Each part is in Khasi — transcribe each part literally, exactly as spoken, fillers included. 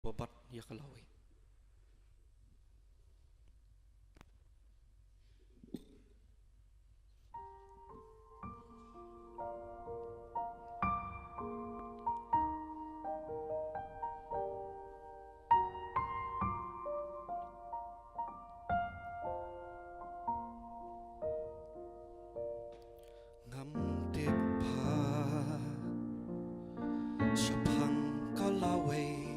Wa bat ïa ka lawei. Ngam tip bha shaphang ka lawei,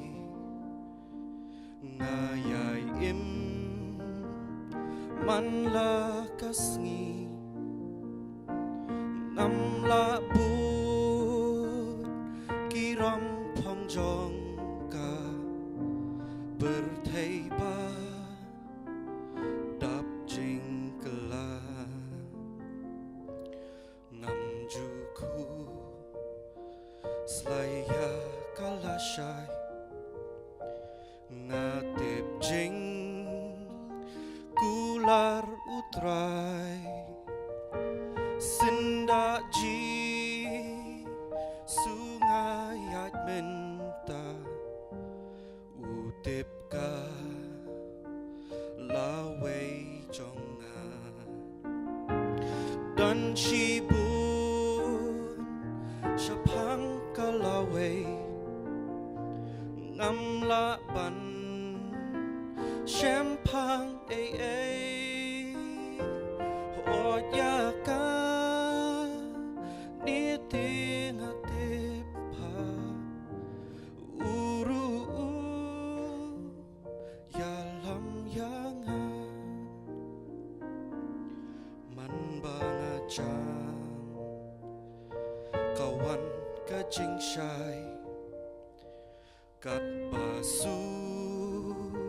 nga ïai im man la ka sngi. Ngam lah bud ki ram phong jong ka pyrthei ba dap jingkylla. Ngam ju khuslai ïa ka lashai, nga tip jingkular U Trai. Syndah Jisu nga ïaid mynta, u tip ka lawei jong nga. Don shibun shaphang ka lawei, ngam lah ban shemphang ei ei. Hooid ïa kane te nga tip bha, u ruh u ïalam ïa nga. Man ba nga jam ka wan ka jingshai, katba surok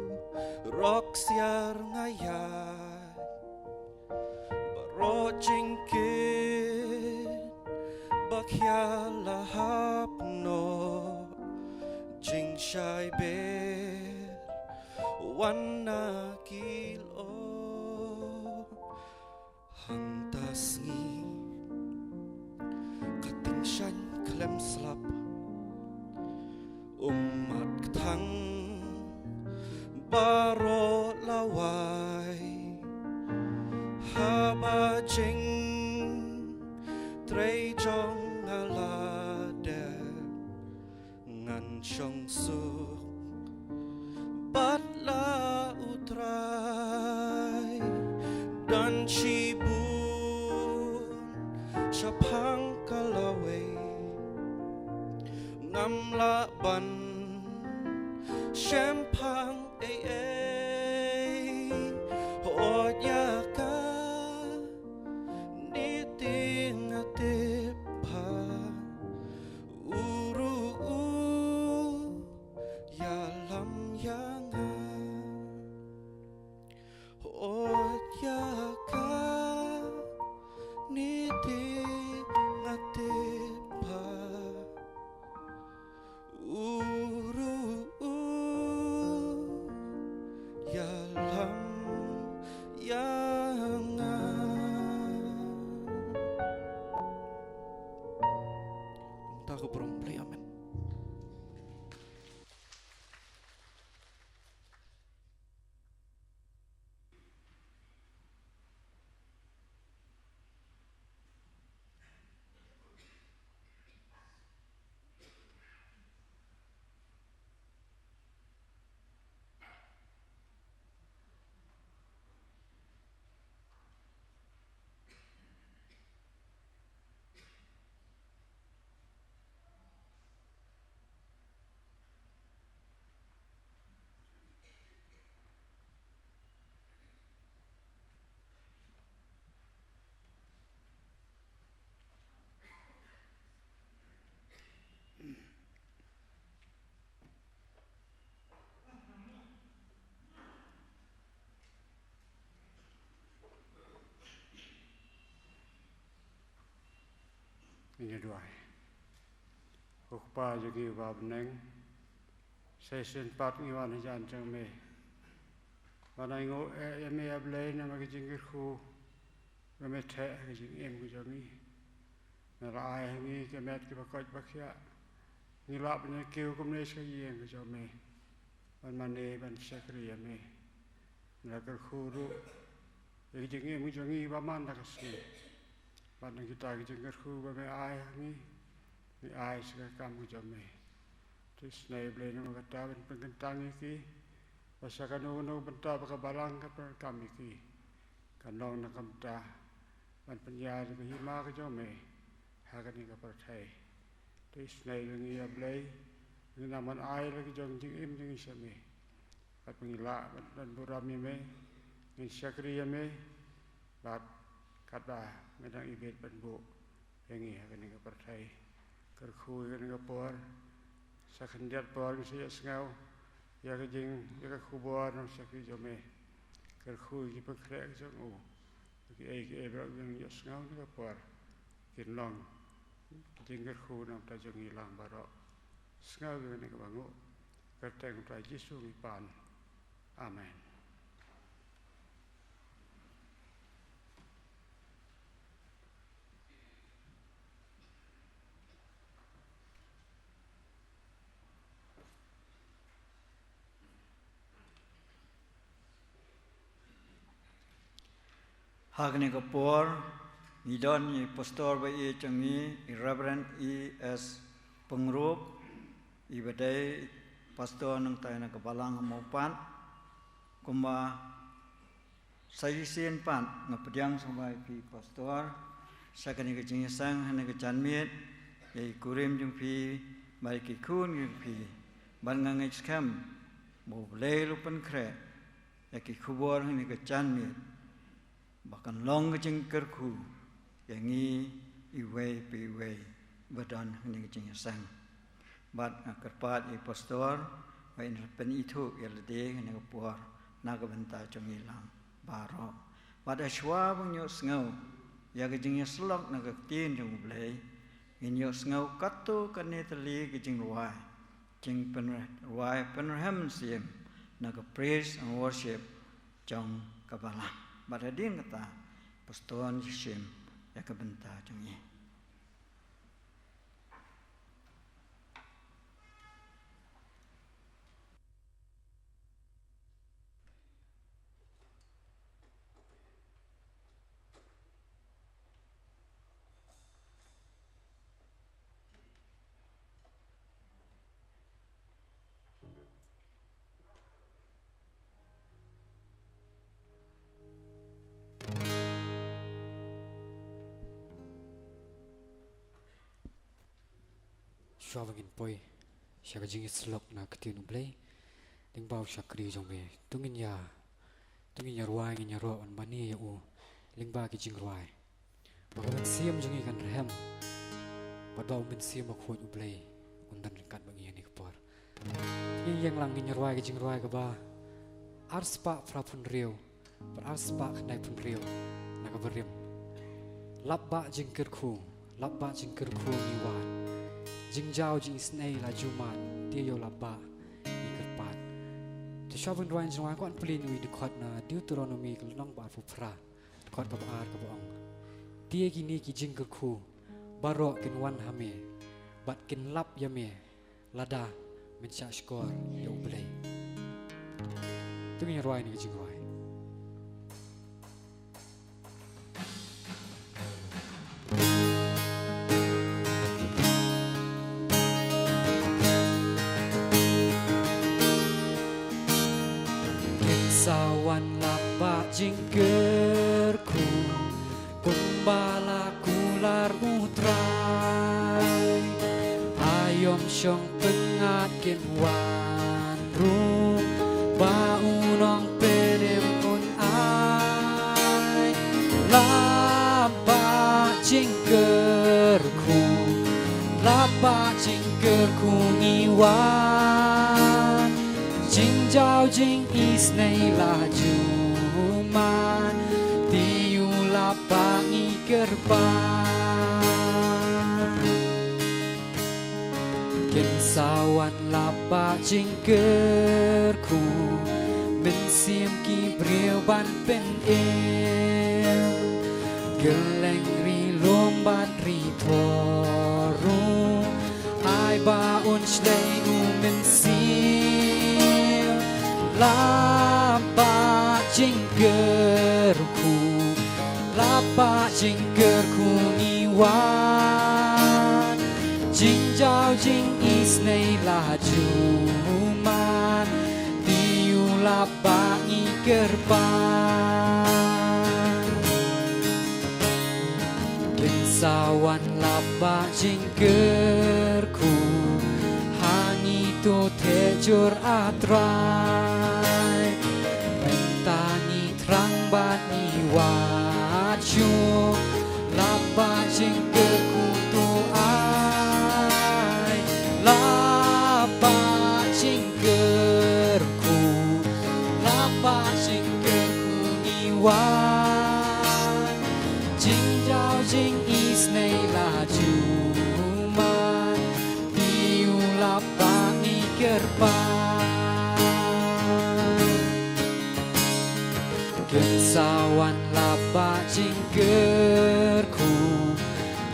siar nga ïaid. Baroh jingkit ba khia la hap noh, jingshai ber wan na ki lyoh. Hangta sngi ka tyngshaiñ khlem slap, ummat kthang baroh la wai. Haba jingtrei jong nga la dep, ngan shong suk bad la U Trai. Don shibun shaphang ka lawei, ngam lah ban shemphang ei ei. Hooid ïa kane te nga tip bha, u ruh u ïalam ïa nga. Hooid ïa kane te nga tip bha, u ruh u ïalam ïa nga. Kumta ko burom, play, amen. Ngin ïa duwai. Ko Kpa jong ngi uba ha bneng, sa shisien pat ngi wan hajan jong me ban ai nguh ïa me, A Blei, namar ka jingkyrkhu ba me theh ha ka jingim ka jong ngi. Me la ai ha ngi ki met kiba koit ba khiah, ngi lah ban ïa kiew kumne sha ka ïing ka jong me. ban mane ban shakri ïa me. Ngi la kyrkhu ruh ïa ki jingim jong ngi ba man la ka sngi. Bad na kita ki jingkyrkhu ba me ai ha ngi, ngi ai sha ka kam jong me. Te isynei Blei namar kata ban pynkyntang ïa ki ba sha kano kano bynta ba ka balang ka pyndonkam ïa ki, kan long na ka bynta ban pynïar ïa ka hima ka jong me ha kane ka pyrthei. Te isynei ïa ngi ïa Blei, ngi nang ban ai la ki jong jingim jong ngi sha me. Katba ngi lah ban, ban burom ïa me, ngin shakri ïa me, bad katba me dang ibit ban buh ïa ngi ha kane ka pyrthei. Kyrkhu ïa kane ka por, sa khyndiat por ngi sa ïohsngew ïa ka jing, ïa ka khubor nongshakri jong me. Kyrkhu ïa ki pynkhreh jong u, kiei kiei baroh ngi ïohsngew ïa kane ka por, kin long ki jingkyrkhu na ka bynta jong ngi lang baroh. Sngew ïa kane kaba nguh, kyrteng u Trai Jisu ngi pan. Amen. Ha kane ka por, ngi don ïa i pastor ba ïeit jong ngi, i Reverend E S Pyngrope, i ba dei pastor nangtai na ka balang ha Mawpat. Kumba sa shisien pat nga pdiang sngewbha ïa phi pastor, sha kane ka jingïaseng ha kane ka janmiet, ïa i kurim jong phi bad ïa ki khun jong phi, bad nga ngeit skhem ba U Blei u la pynkhreh ïa ki khubor ha kane ka janmiet ba kan long ka jingkyrkhu ïa ngi iwei pa iwei ba don ha kane ka jingïaseng. Bad nga kyrpad ïa i pastor ba in pynithuh ïa lade ha kane ka por na ka bynta jong ngi lang baroh. Bad ha shuwa ba ngin ïohsngew ïa ka jingïasyllok na ka ktien jong U Blei, ngin ïohsngew katto katne tylli ka jingrwai, jingpynrwai pynrhem mynsiem na ka praise and worship jong ka balang. Bad hadien kata, pastor un shim ïa ka bynta jong ngi. Shuwa ba ngin poi sha ka jingïasyllok na ka ktien U Blei, lyngba u shakri jong me, to ngin ïa, to ngin ïa rwai, ngin ïa rwai ban mane ïa u lyngba ki jingrwai. Ba ka mynsiem jong ngi kan rhem, bad ba u Mynsiem Bakhuid U Blei un don ryngkat bad ngi ha kane ka por. Ngin ïeng lang, ngin ïa rwai ka jingrwai kaba arspah phra phew hynriew bad arspah khyndai phew hynriew na kaba rim. Lap ba jingkyrkhu, lap ba jingkyrkhu ngi wan. Jingjaw jingisynei la ju man, te ïa u lap ba ngi kyrpad. Te shuwa ban rwai ka jingrwai, kwah plie ïa i dkhot na Deuteronomi ka lynnong ba arphew phra, dkhot kaba ar kaba ong: Te kine ki jingkyrkhu baroh kin wan ha me bad kin lap ïa me lada men shahshkor ïa U Blei. To ngin rwai kane ka jingrwai. Kin sa wan lap ba jingkyrkhu, kumba la kular U Trai. Ha ïom shong pyngngad kin wan ruh, ba u Nongpynim un ai. Lap ba jingkyrkhu, lap ba jingkyrkhu ngi wan. Jingjaw jingisynei la ju man, te ïa u lap ba ngi kyrpad. Kin sa wan lap ba jingkyrkhu, mynsiem ki briew ban pynim. Kylleng ri lum bad ri thor ruh, ai ba un shlei U Mynsiem. Lap ba jingkyrkhu, lap ba jingkyrkhu ngi wan. Jingjaw jingisynei la ju man, te u lap ba ngi kyrpad. Kin sa wan lap ba jingkyrkhu, ha ngi to theh jur A Trai. Mynta ngi thrang bad ngi wad shuh, lap ba jingkyrkhu to ai. Lap ba jingkyrkhu, lap ba jingkyrkhu ngi wan. Jingjaw jingisynei la ju man, te u lap ba ngi kyrpad. Kin sa wan lap ba jingkyrkhu,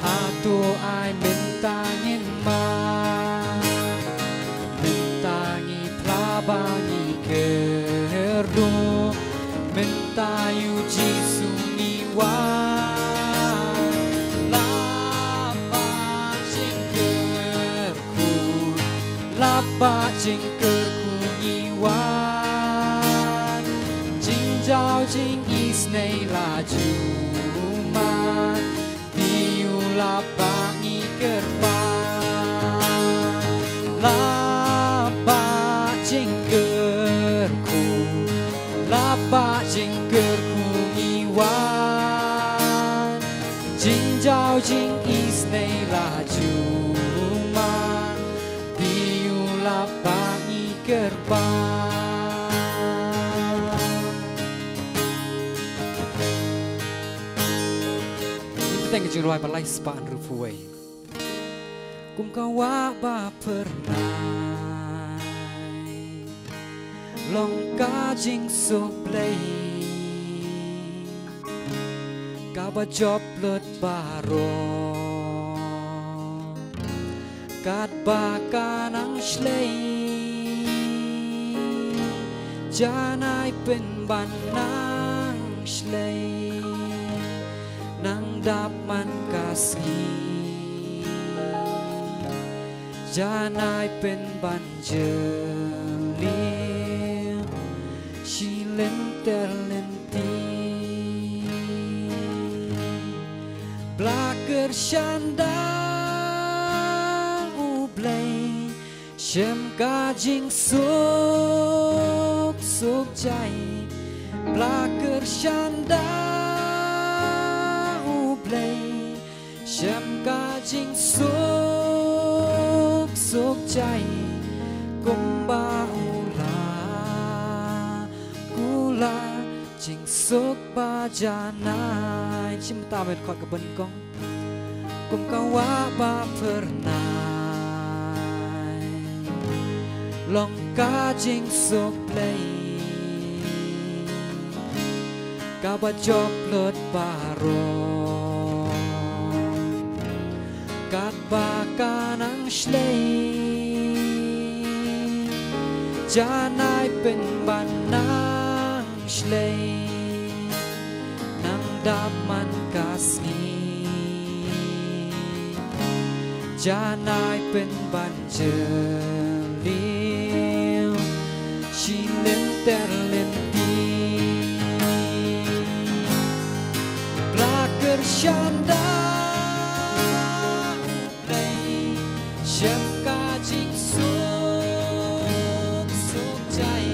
hato ai mynta ngin mad? Mynta ngi phla ba ngi kyrduh, mynta ïa u Jisu ngi wan. Lap ba jingkyrkhu, lap ba jingkyrkhu ngi wan. Jingjaw jingisynei la ju man, te u lap ba ngi kyrpad. Lap ba jingkyrkhu, lap ba jingkyrkhu ngi wan. Jingjaw jingisynei la ju man, te u lap ba ngi kyrpad. Ngi bteng ka jingrwai ba lai spah hynriewphew wei. Kum ka wah ba phyrnai, long ka jingsuk Blei kaba jop lut baroh. Katba ka nang shlei, janai pynban nang shlei, nang dap man ka sngi. Janai pynban jylliew shi lynter lynti. Bla kyrshan da U Blei, shem ka jingsuk suk jai. Bla kyrshan da U Blei, shem ka jingsuk suk jai. Kumba u la, u la jingsuk ba janai. Shim bynta met khot ka banyngkong. Kum ka wah ba phyrnai, long ka jingsuk Blei kaba jop lut baroh. Katba ka nang shlei, janai pynban nang shlei, nang dap man ka sngi. Janai pynban jylliew shi lynter lynti. Bla kyrshan da Blei, shem ka jingsuk suk jai.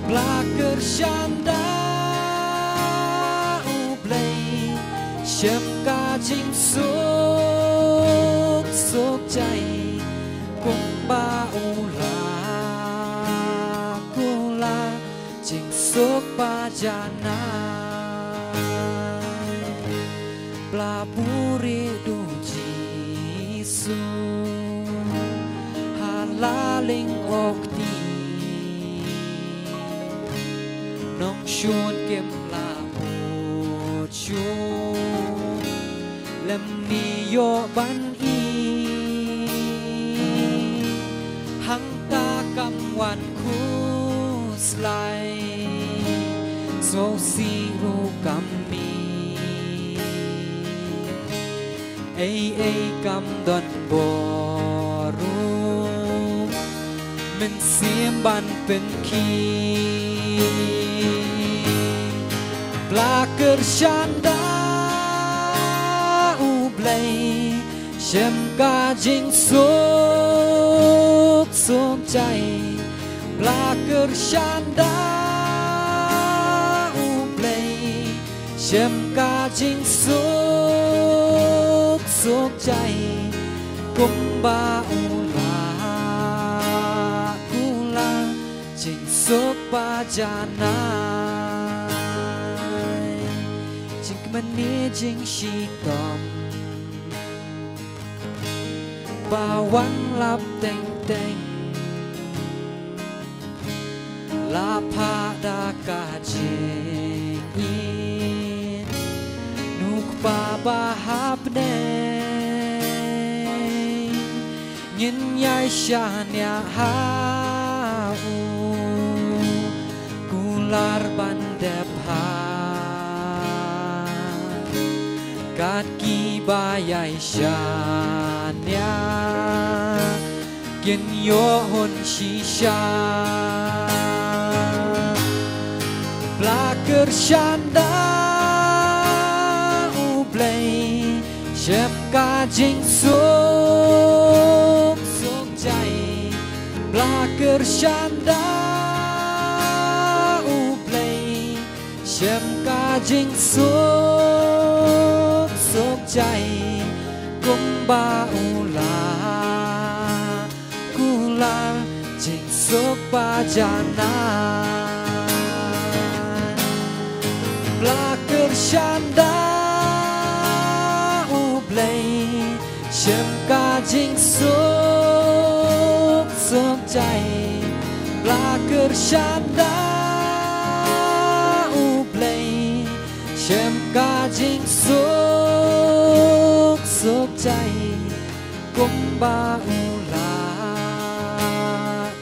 Bla kyrshan da U Blei, shem ka jingsuk suk jai. Kumba u la, u la jingsuk ba janai. Bla buhrieh da U Jisu ha la lyngkhuh kti, nongshun kim lah bud shuh lymne ïoh ban ïohi. Hangta kam wan khuslai Lai sngewsih ruh kam mih, ei ei kam don bor ruh, mynsiem ban pynkhih. Pla kyrshan da U Blei, shem ka jingsuk suk jai. Pla kyrshan da U Blei, shem ka jingsuk suk jai. Kumba u la kular, jingsuk ba janai, jingkmen ne jingshitom, ba wan lap teng teng, la phah da ka jingïeit, U Kpa ba ha bneng. Ngin ïai shaniah ha u, kular ban dep ha kat kiba ïai shaniah, kin ïoh hun shisha. Pla kyrshan da U Blei, shem ka jingsuk suk jai. Pla kyrshan da U Blei, shem ka jingsuk suk jai. Kumba u la kular, jingsuk ba janai. Pla kyrshan da U Blei, shem ka jingsuk suk jai. Pla kyrshan da U Blei, shem ka jingsuk suk jai. Kumba u la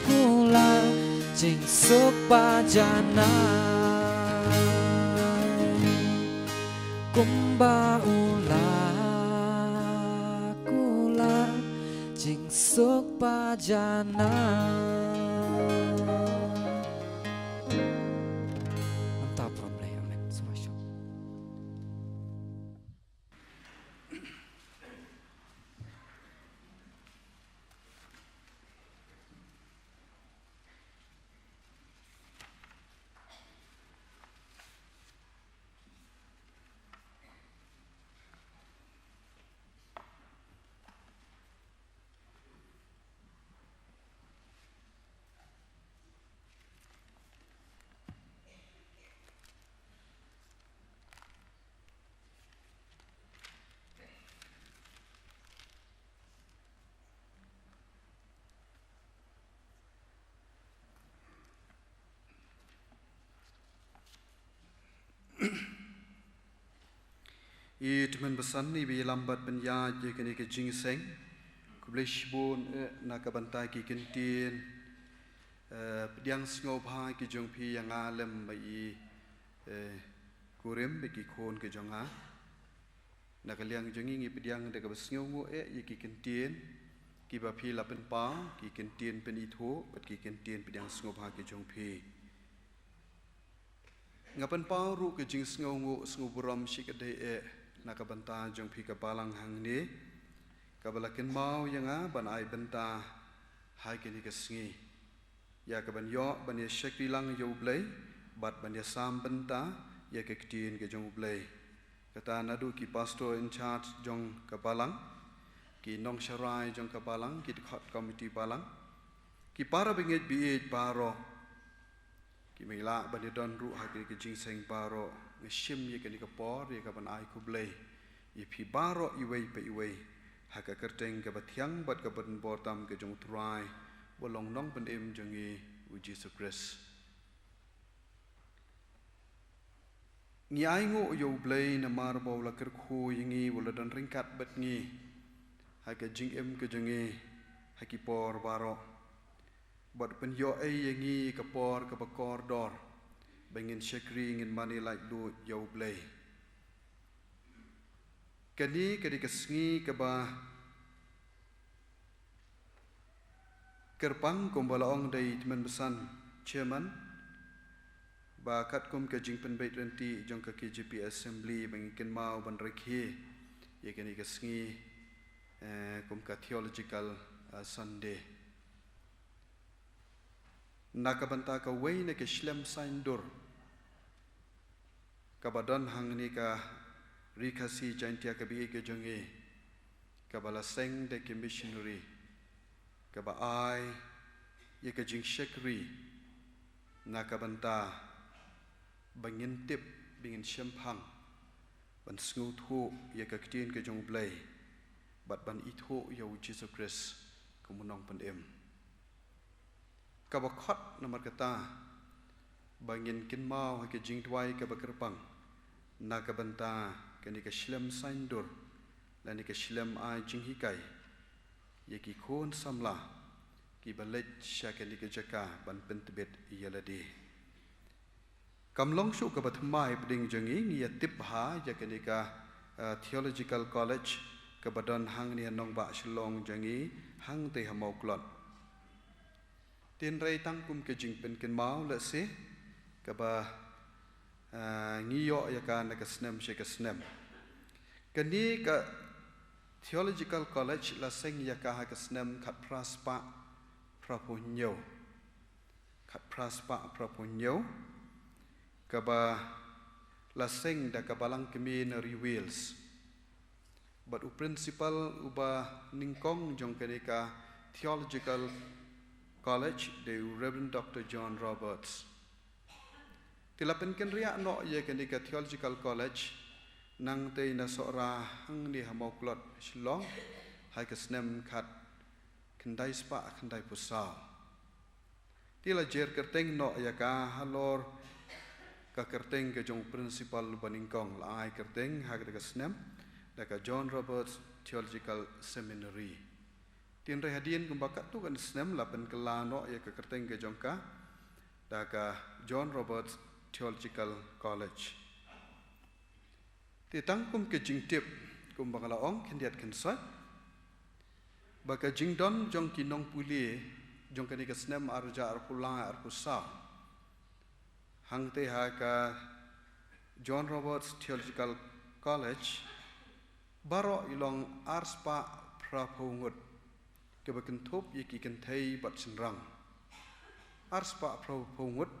kular, jingsuk ba janai. Kumba u la kular, jingsuk ba janai. Nangta u Blei, amen. Sngewbha. I tymmen basan iba ïalam bad ban ïaid ïa kane ka jingïaseng. Khublei shibun, eh, na ka bynta ki kyntien, eh, pdiang sngewbha ki jong phi ïa nga lem bad i, eh, kurim bad ki khun ki jong nga. Na ka liang jong ngi ngi pdiang da kaba sngewnguh eh ïa ki kyntien kiba phi la pynpaw, ki kyntien pynithuh bad ki kyntien pdiang sngewbha ki jong phi. Nga pynpaw ruh ka jingsngewnguh sngewburom shikatdei eh na ka bynta jong phi ka balang hangne, kaba la kynmaw ïa nga ban ai bynta ha kane ka sngi, ïa ka ban ïoh ban ïa shakri lang ïa U Blei bad ban ïa sam bynta ïa ka ktien ka jong U Blei. Kata naduh ki pastor in charge jong ka balang, ki nongsharai jong ka balang, ki dkhot komiti balang, ki para bangeit baieit baroh, kiba la ban ïa don ruh ha kane ka jingïaseng baroh. Nga shim ïa kane ka por ïa ka ban ai khublei ïa phi baroh iwei pa iwei ha ka kyrteng kaba thiang bad kaba donbor tam ka jong U Trai, uba long nongpynim jong ngi U Jisu Khrist. Ngi ainguh ïa U Blei namar ba u la kyrkhu ïa ngi, u la don ryngkat bad ngi ha ka jingim ka jong ngi ha ki por baroh. bad pynïoh ei ïa ngi ka por kaba kordor ba ngin shakri, ngin mane laitluid ïa U Blei. Kane ka dei ka sngi kaba kyrpang, kumba la ong da i Tymmen Basan, Chairman, ba katkum ka jingpynbeit ryntih jong ka K J P Assembly, ba ngin kynmaw ban rakhe ïa kane ka sngi, eh, kum ka Theological, eh, Sunday. Na ka bynta kawei na ka shlem saiñdur kaba don hangne ha ka Ri Khasi Jaintia kaba ïeit ka jong ngi, kaba la seng da ki missionary, kaba ai ïa ka jingshakri na ka bynta ba ngin tip, ba ngin shemphang, ban sngewthuh ïa ka ktien ka jong U Blei, bad ban ithuh ïa U Jisu Khrist kum u nongpynim. Kaba khot namar kata ba ngin kynmaw ha ka jingduwai kaba kyrpang na ka bynta kane ka shlem saiñdur, lane ka shlem ai jinghikai ïa ki khun samla kiba leit sha kane ka jaka ban pyntbit ïa lade. Kam long shuh kaba thymmai, pdeng jong ngi, ngi ïa tip bha ïa kane ka, eh, Theological College kaba don hangne ha nongbah Shillong jong ngi, hangtei ha Mawklod. Hynrei tang kum ka jingpynkynmaw lehse kaba, eh, ngi ïoh ïa ka na ka snem sha ka snem. Kane ka Theological College la seng ïa ka ha ka snem khatphra spah phraphew hynñiew. Khatphra spah phraphew hynñiew, kaba la seng da ka Balang Kmie na Ri Wales. Bad u principal uba nyngkong jong kane ka Theological College dei u Reverend Doctor John Roberts. Te la pynkynriah noh ïa kane ka Theological College nangtei na Sohra hangne ha Mawklod, Shillong, ha ka snem khatkhyndai spah khyndaiphew saw. Te la jer kyrteng noh ïa ka halor ka kyrteng ka jong u principal ba nyngkong, la ai kyrteng ha kata ka snem da ka John Roberts Theological Seminary. Hynrei hadien kumba katto katne snem la pynkylla noh ïa ka kyrteng ka jong ka da ka John Roberts Theological College. Te tang kum ka jingtip, kumba nga la ong khyndiat khynsoit, ba ka jingdon jong ki nongpule jong kane ka snem arhajar arphew lai arphew saw hangtei ha ka John Roberts Theological College baroh i long arspah phraphew ngut, kaba kynthup ïa ki kynthei bad shynrang. Arspah phraphew ngut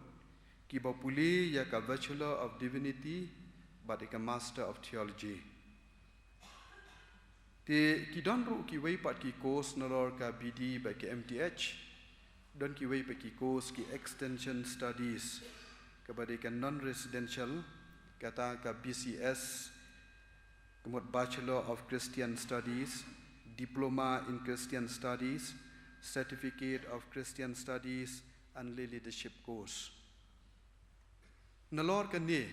kiba pule ïa ka Bachelor of Divinity bad ïa ka Master of Theology. Te ki don ruh kiwei pat ki course nalor ka B D bad ka M T H. Don kiwei pat ki course ki Extension Studies, kaba dei ka non-residential, kata ka B C S, ka mut Bachelor of Christian Studies, Diploma in Christian Studies, Certificate of Christian Studies, and Lay Leadership Course. Nalor kane,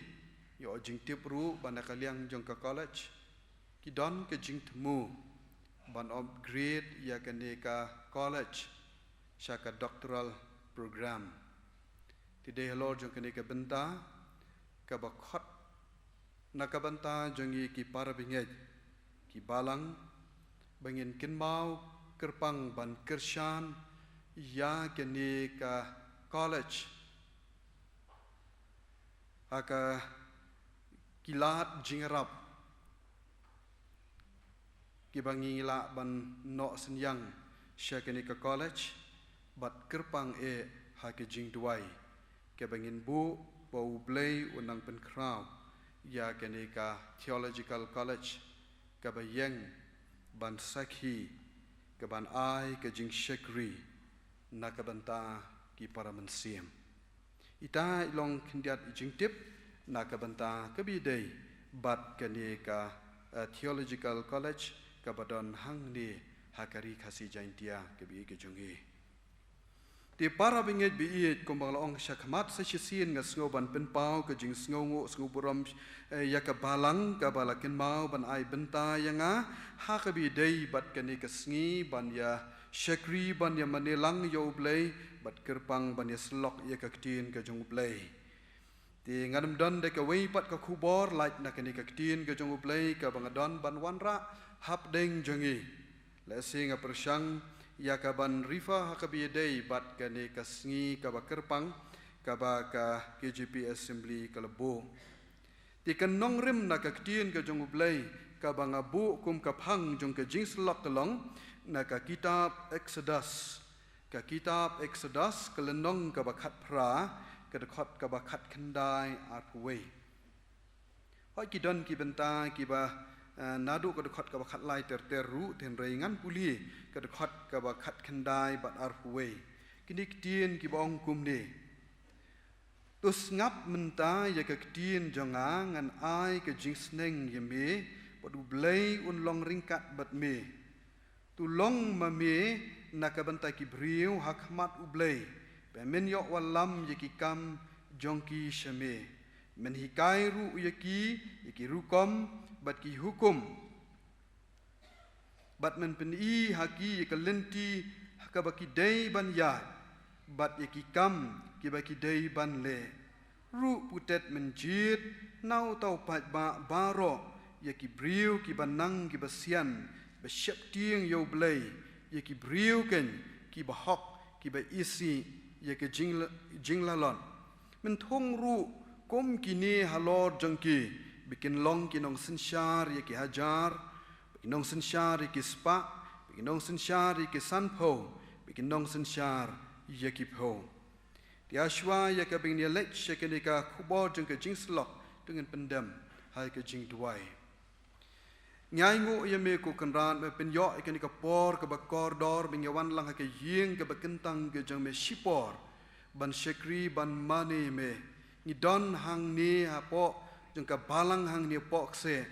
ïoh jingtip ruh ba na ka liang jong ka college ki don ka jingthmu ban upgrade ïa kane ka college sha ka doctoral program. Te dei halor jong kane ka bynta kaba khot na ka bynta jong ngi ki para bangeit, ki balang, ba ngin kynmaw kyrpang ban kyrshan ïa kane ka college ha ka ki lad jingïarap kiba ngi lah ban noh synñiang sha kane ka college, bad kyrpang eh ha ka jingduwai kaba ngin buh ba U Blei un nang pynkhraw ïa kane ka Theological College kaba ïeng ban sakhi, kaban ai ka jingshakri na ka bynta ki para mynsiem. Ita i long khyndiat i jingtip na ka bynta kaba ïadei bad kane ka, eh, Theological College kaba don hangne ha ka Ri Khasi Jaintia kaba ïeit ka jong ngi. Te para bangeit ba ïeit, kumba nga la ong shakhmat sa shisien nga sngew ban pynpaw ka jingsngewnguh sngewburom, eh, ïa ka balang kaba la kynmaw ban ai bynta ïa nga ha kaba ïadei bad kane ka sngi ban ïa shakri, ban ïa mane lang ïa U Blei, bad kyrpang ban ïasyllok ïa ka ktien ka jong U Blei. Te ngan ym don da kawei pat ka khubor lait na kane ka ktien ka jong U Blei kaba nga don ban wanrah hapdeng jong ngi. Lehse nga pyrshang ïa ka ban refer ha kaba ïadei bad kane ka sngi kaba kyrpang kaba ka K J P Assembly ka la buh. Te ka nongrim na ka ktien ka jong U Blei kaba nga buh kum ka phang jong ka jingsyllok ka long na ka kitab Exodus. Ka kitab Exodus ka lynnong kaba khatphra, ka dkhot kaba khatkhyndai arphew wei. Hooid, ki don ki bynta kiba, eh, naduh ka dkhot kaba khatlai ter ter ruh, hynrei ngan pule ka dkhot kaba khatkhyndai bad arphew wei. Kine ki ktien kiba ong kumne. To sngap mynta ïa ka ktien jong nga, ngan ai ka jingsneng ïa me, bad U Blei un long ryngkat bad me. To long ma me na ka bynta ki briew ha khmat U Blei, ba men ïoh wallam ïa ki kam jong ki sha me. Men hikai ruh ïa ki ïa ki rukom bad ki hukum, bad men pyni ha ki ïa ka lynti ha kaba ki dei ban ïaid, bad ïa ki kam kiba ki dei ban leh. Ruh putet men jied na uta u paidbah baroh, ïa ki briew kiba nang kiba sian, ba sheptieng ïa U Blei, ïa ki briew kein kiba hok, kiba isih ïa ka jingla-, jinglalot. Men thung ruh kum kine halor jong ki, ba kin long ki nongsynshar ïa ki hajar, ba ki nongsynshar ïa ki spah, ba ki nongsynshar ïa ki sanphew, ba ki nongsynshar ïa ki phew. Te hashwa ïa kaba ngin ïa leit sha kane ka khubor jong ka jingsyllok, to ngin pyndem ha ka jingduwai. Ngi ainguh ïa me ko Kynrad, ba pynïoh ïa kane ka por kaba kordor ba ngi ïa wan lang ha ka ïing kaba kyntang ka jong me shipor ban shakri ban mane me. Ngi don hangne hapoh jong ka balang hangne hapoh kseh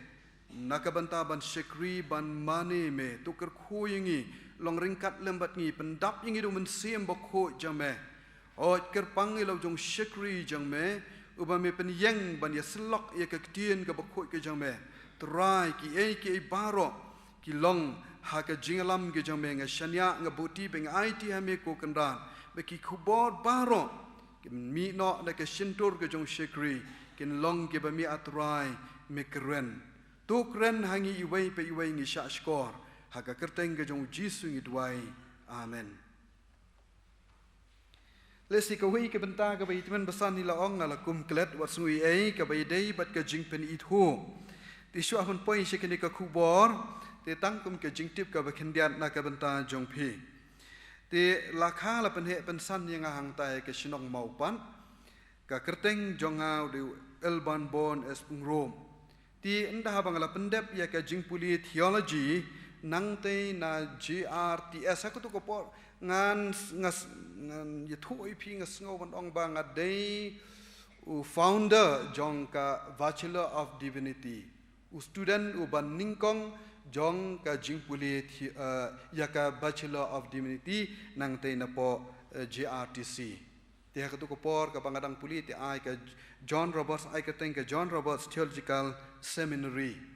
na ka bynta ban shakri ban mane me. To kyrkhu ïa ngi, long ryngkat lem bad ngi, pyndap ïa ngi da U Mynsiem Bakhuid jong me. Hooid, kyrpang ïa la u jong shakri jong me, uba me pynïeng ban ïasyllok ïa ka ktien kaba khuid ka jong me. Trai, kiei kiei baroh ki long ha ka jingïalam ka jong me, nga shaniah, nga buti, ba nga aiti ha me ko Kynrad, ba ki khubor baroh kin mih noh na ka shyntur ka jong shakri, kin long kiba me, A Trai, me kren. To kren ha ngi iwei pa iwei, ngi shah shkor, ha ka kyrteng ka jong U Jisu ngi duwai. Amen. Lehse kawei ka bynta kaba i tymmen basan i la ong, nga la kum klet, wat sngew ei ei, kaba ïadei bad ka jingpynithuh. Te shuwa ban poi sha kane ka khubor, te tang kum ka jingtip kaba khyndiat na ka bynta jong phi. Te la kha la pynheh pynsan ïa nga hangtai ka shnong Mawpat. Ka kyrteng jong nga u dei u Elbanborn S. Pyngrope. Te ynda haba nga la pyndep ïa ka jingpule theology nangtei na J R T S, ha kato ka por ngan, ngan, ngan ïathuh ïa phi, nga sngew ban ong ba nga dei u founder jong ka Bachelor of Divinity, u student uba nyngkong jong ka jingpule the-, eh, ïa ka Bachelor of Divinity nangtei napoh, eh, J R T C. Te ha kato ka por kaba nga dang pule, te ai ka John Roberts, ai kyrteng ka John Roberts Theological Seminary.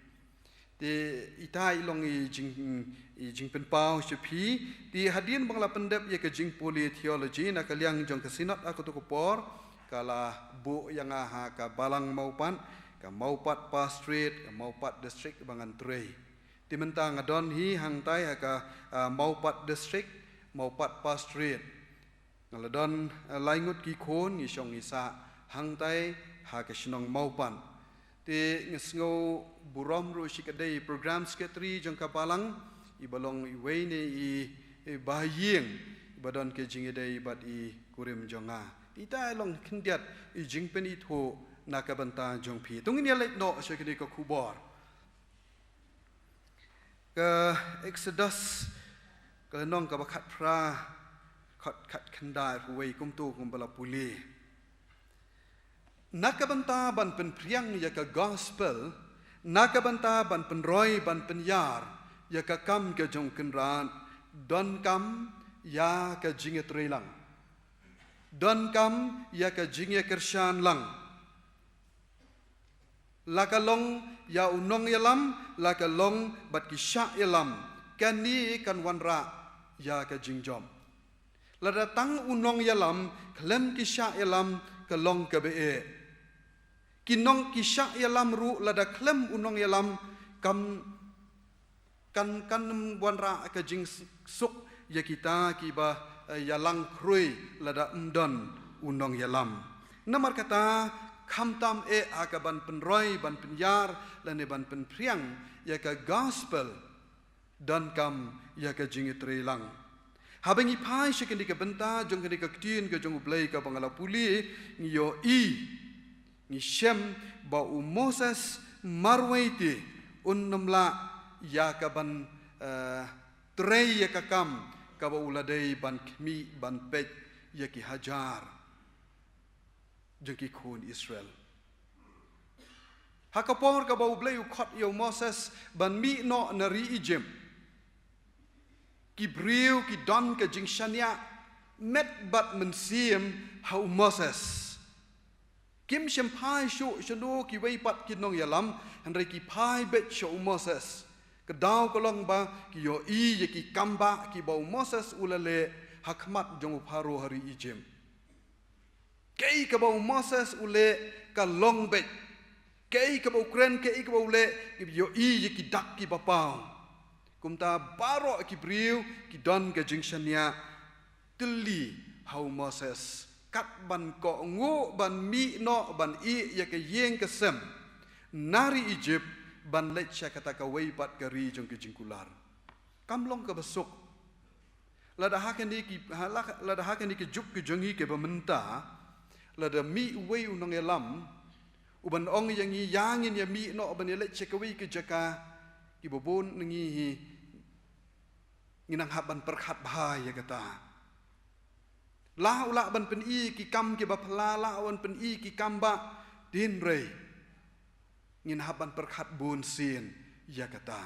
Te ita i long i jing, i jingpynpaw sha phi. Te hadien ba nga la pyndep ïa ka jingpule theology na ka liang jong ka Synod ha kato ka por, ka la buh ïa nga ha ka Balang Mawpat, ka Mawpat Pastorate, ka Mawpat District ba ngan trei. Te mynta nga don hi hangtai ha ka, ah, Mawpat District, Mawpat Pastorate. Nga la don, eh, lai ngut ki khun, ngi shong ngi sah hangtai ha ka shnong Mawpat. Te nga sngew burom ruh shi ka dei program secretary jong ka Balang, iba long iwei na i, i bahaïing iba don ka jingïadei bad i kurim jong nga. Te ita i long khyndiat i jingpynithuh na ka bynta jong phi. To ngin ïa leit noh sha kane ka khubor. Ka Exodus, ka lynnong kaba khatphra, khat, khatkhyndai, ruh wei kumto kumba la pule. Na ka bynta ban pynphriang ïa ka gospel, na ka bynta ban pynroi ban pynïar ïa ka kam ka jong Kynrad, donkam ïa ka jingïatreilang. Donkam ïa ka jingïakyrshan lang. La ka long ïa u nongïalam, la ka long bad ki shah ïalam, kane kan wanrah ïa ka jingjop. Lada tang u nongïalam khlem ki shah ïalam ka long kaba eh. Ki nong ki shah ïalam ruh lada khlem u nongïalam kam kan kan wanrah ka jingsuk ïa kita kiba, eh, ïalang khrui lada ym don u nongïalam. Namar kata khamtam eh ha ka ban pynroi, ban pynïar lane ban pynphriang ïa ka gospel, donkam ïa ka jingïatreilang. Haba ngi phai sha kane ka bynta jong kane ka ktien ka jong U Blei kaba nga la pule, ngi ïohi, ngi shem ba u Moses marwei te un ym lah ïa ka ban, eh, trei ïa ka kam kaba u la dei ban khmih ban peit ïa ki hajar jong ki khun Israel. Ha ka por kaba U Blei u khot ïa u Moses ban mih noh na ri Egypt, ki briew ki don ka jingshaniah met bad mynsiem ha u Moses. Kim shym phai shuh shano kiwei pat ki nongïalam, hynrei ki phai beit sha u Moses. Ka daw ka long ba ki ïohi ïa ki kambah kiba u Moses u la leh ha khmat jong u Pharaoh ha ri Egypt. Kaei kaba u Moses u leh ka long beit. Kaei kaba u kren, kaei kaba u leh, ki ïohi ïa ki dak kiba paw. Kumta baroh ki briew ki don ka jingshaniah tylli ha u Moses, kat ban kohnguh ban mih noh ban ïeh ïa ka ïing ka sem na ri Egypt, ban leit sha kata kawei pat ka ri jong ka jingkular. Kam long kaba suk. Lada ha kane ki, ha la, lada ha kane ka juk ka jong ngi kaba mynta, lada mih uwei u nongïalam u ban ong ïa ngi, ïa ngin ïa mih noh ban ïa leit sha kawei ka jaka, kiba bun na ngi hi ngi nang hap ban pyrkhat bha ïa kata. La u lah ban pyni ki kam kiba phylla, la u lah ban pyni ki kam bah, hynrei ngin hap ban pyrkhat bun sien ïa kata.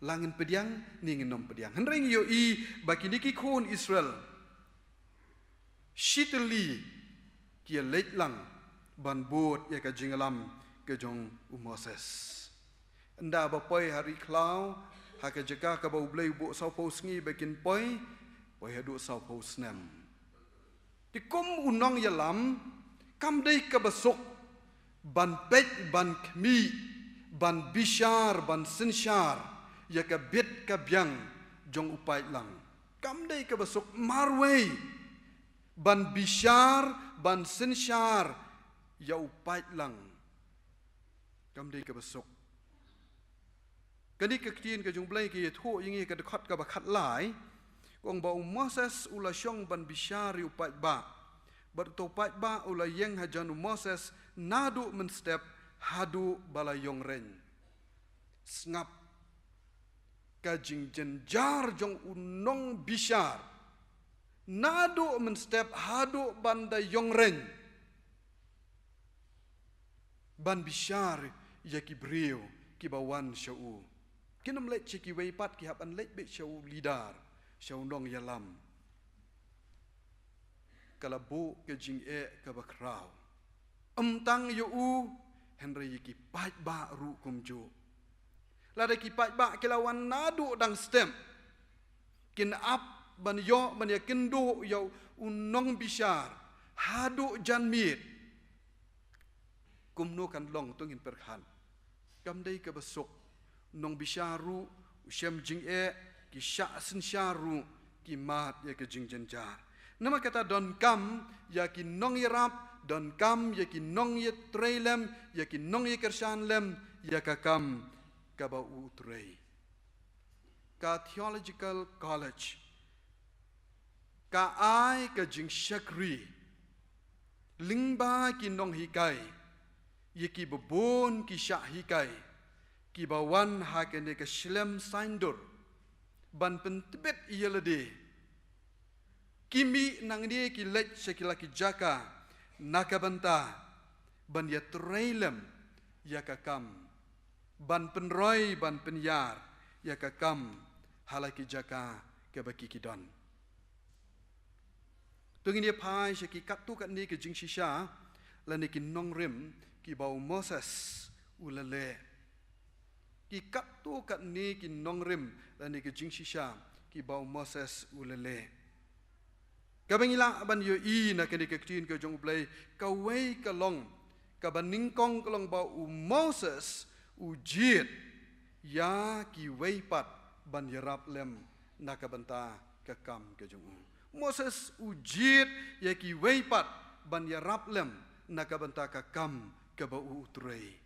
La ngin pdiang ne ngin ym pdiang. Hynrei ngi ïohi ba kine ki khun Israel shi tylli ki ïa leit lang ban bud ïa ka jingïalam ka jong u Moses. Ynda ba poi ha ri khlaw, ha ka jaka kaba U Blei u buh sawphew sngi ba kin poi, poi haduh sawphew snem. Te kum u nongïalam, kam dei kaba suk ban peit, ban khmih, ban bishar, ban synshar ïa ka bit ka biang jong u paidlang. Kam dei kaba suk marwei ban bishar, ban synshar ïa u paidlang. Kam dei kaba suk. Kane ka ktien ka jong U Blei ka ïathuh ïa ngi ha ka dkhot kaba khatlai, ka ong ba u Moses u la shong ban bishar ïa u paidbah. Bad uta u paidbah u la ïeng hajan u Moses naduh mynstep haduh ba la ïong rein. Sngap ka jingjynjar jong u nongbishar. Naduh mynstep haduh ban da ïong rein ban bishar ïa ki briew kiba wan sha u. Kin ym leit sha kiwei pat, ki hap ban leit beit sha u leader, sha u nongïalam. Ka la buh ka jingeh kaba khraw. Ym tang ïa u, hynrei ïa ki paidbah ruh kumjuh. Lada ki paidbah ki la wan naduh dang step, kin ap ban ïoh ban ïakynduh ïa u nongbishar haduh janmiet, kumno kan long, to ngin pyrkhat. Kam dei kaba suk. Nongbishar ruh u shem jingeh, ki shah synshar ruh ki mad ïa ka jingjynjar. Namar kata donkam ïa ki nongïarap, donkam ïa ki nongïatreilem, ïa ki nongïakyrshan lem ïa ka kam kaba u trei. Ka Theological College ka ai ka jingshakri lyngba ki nonghikai ïa kiba bun ki shah hikai kiba wan ha kane ka shlem saiñdur ban pyntbit ïa lade. Ki mih nangne, ki leit sha ki la ki jaka na ka bynta ban ïatreilem ïa ka kam, ban pynroi, ban pynïar ïa ka kam ha la ki jaka kaba ki ki don. To ngin ïa phai sha ki katto katne ki jingshisha lane ki nongrim kiba u Moses u la leh. Ki katto katne ki nongrim lane ki jingshisha kiba u Moses u la leh. Kaba ngi lah ban ïohi na kane ka ktien ka jong U Blei, kawei ka long, kaba nyngkong ka long ba u Moses u jied ïa kiwei pat ban ïarap lem na ka bynta ka kam ka jong u. Moses u jied ïa kiwei pat ban ïarap lem na ka bynta ka kam kaba u u trei.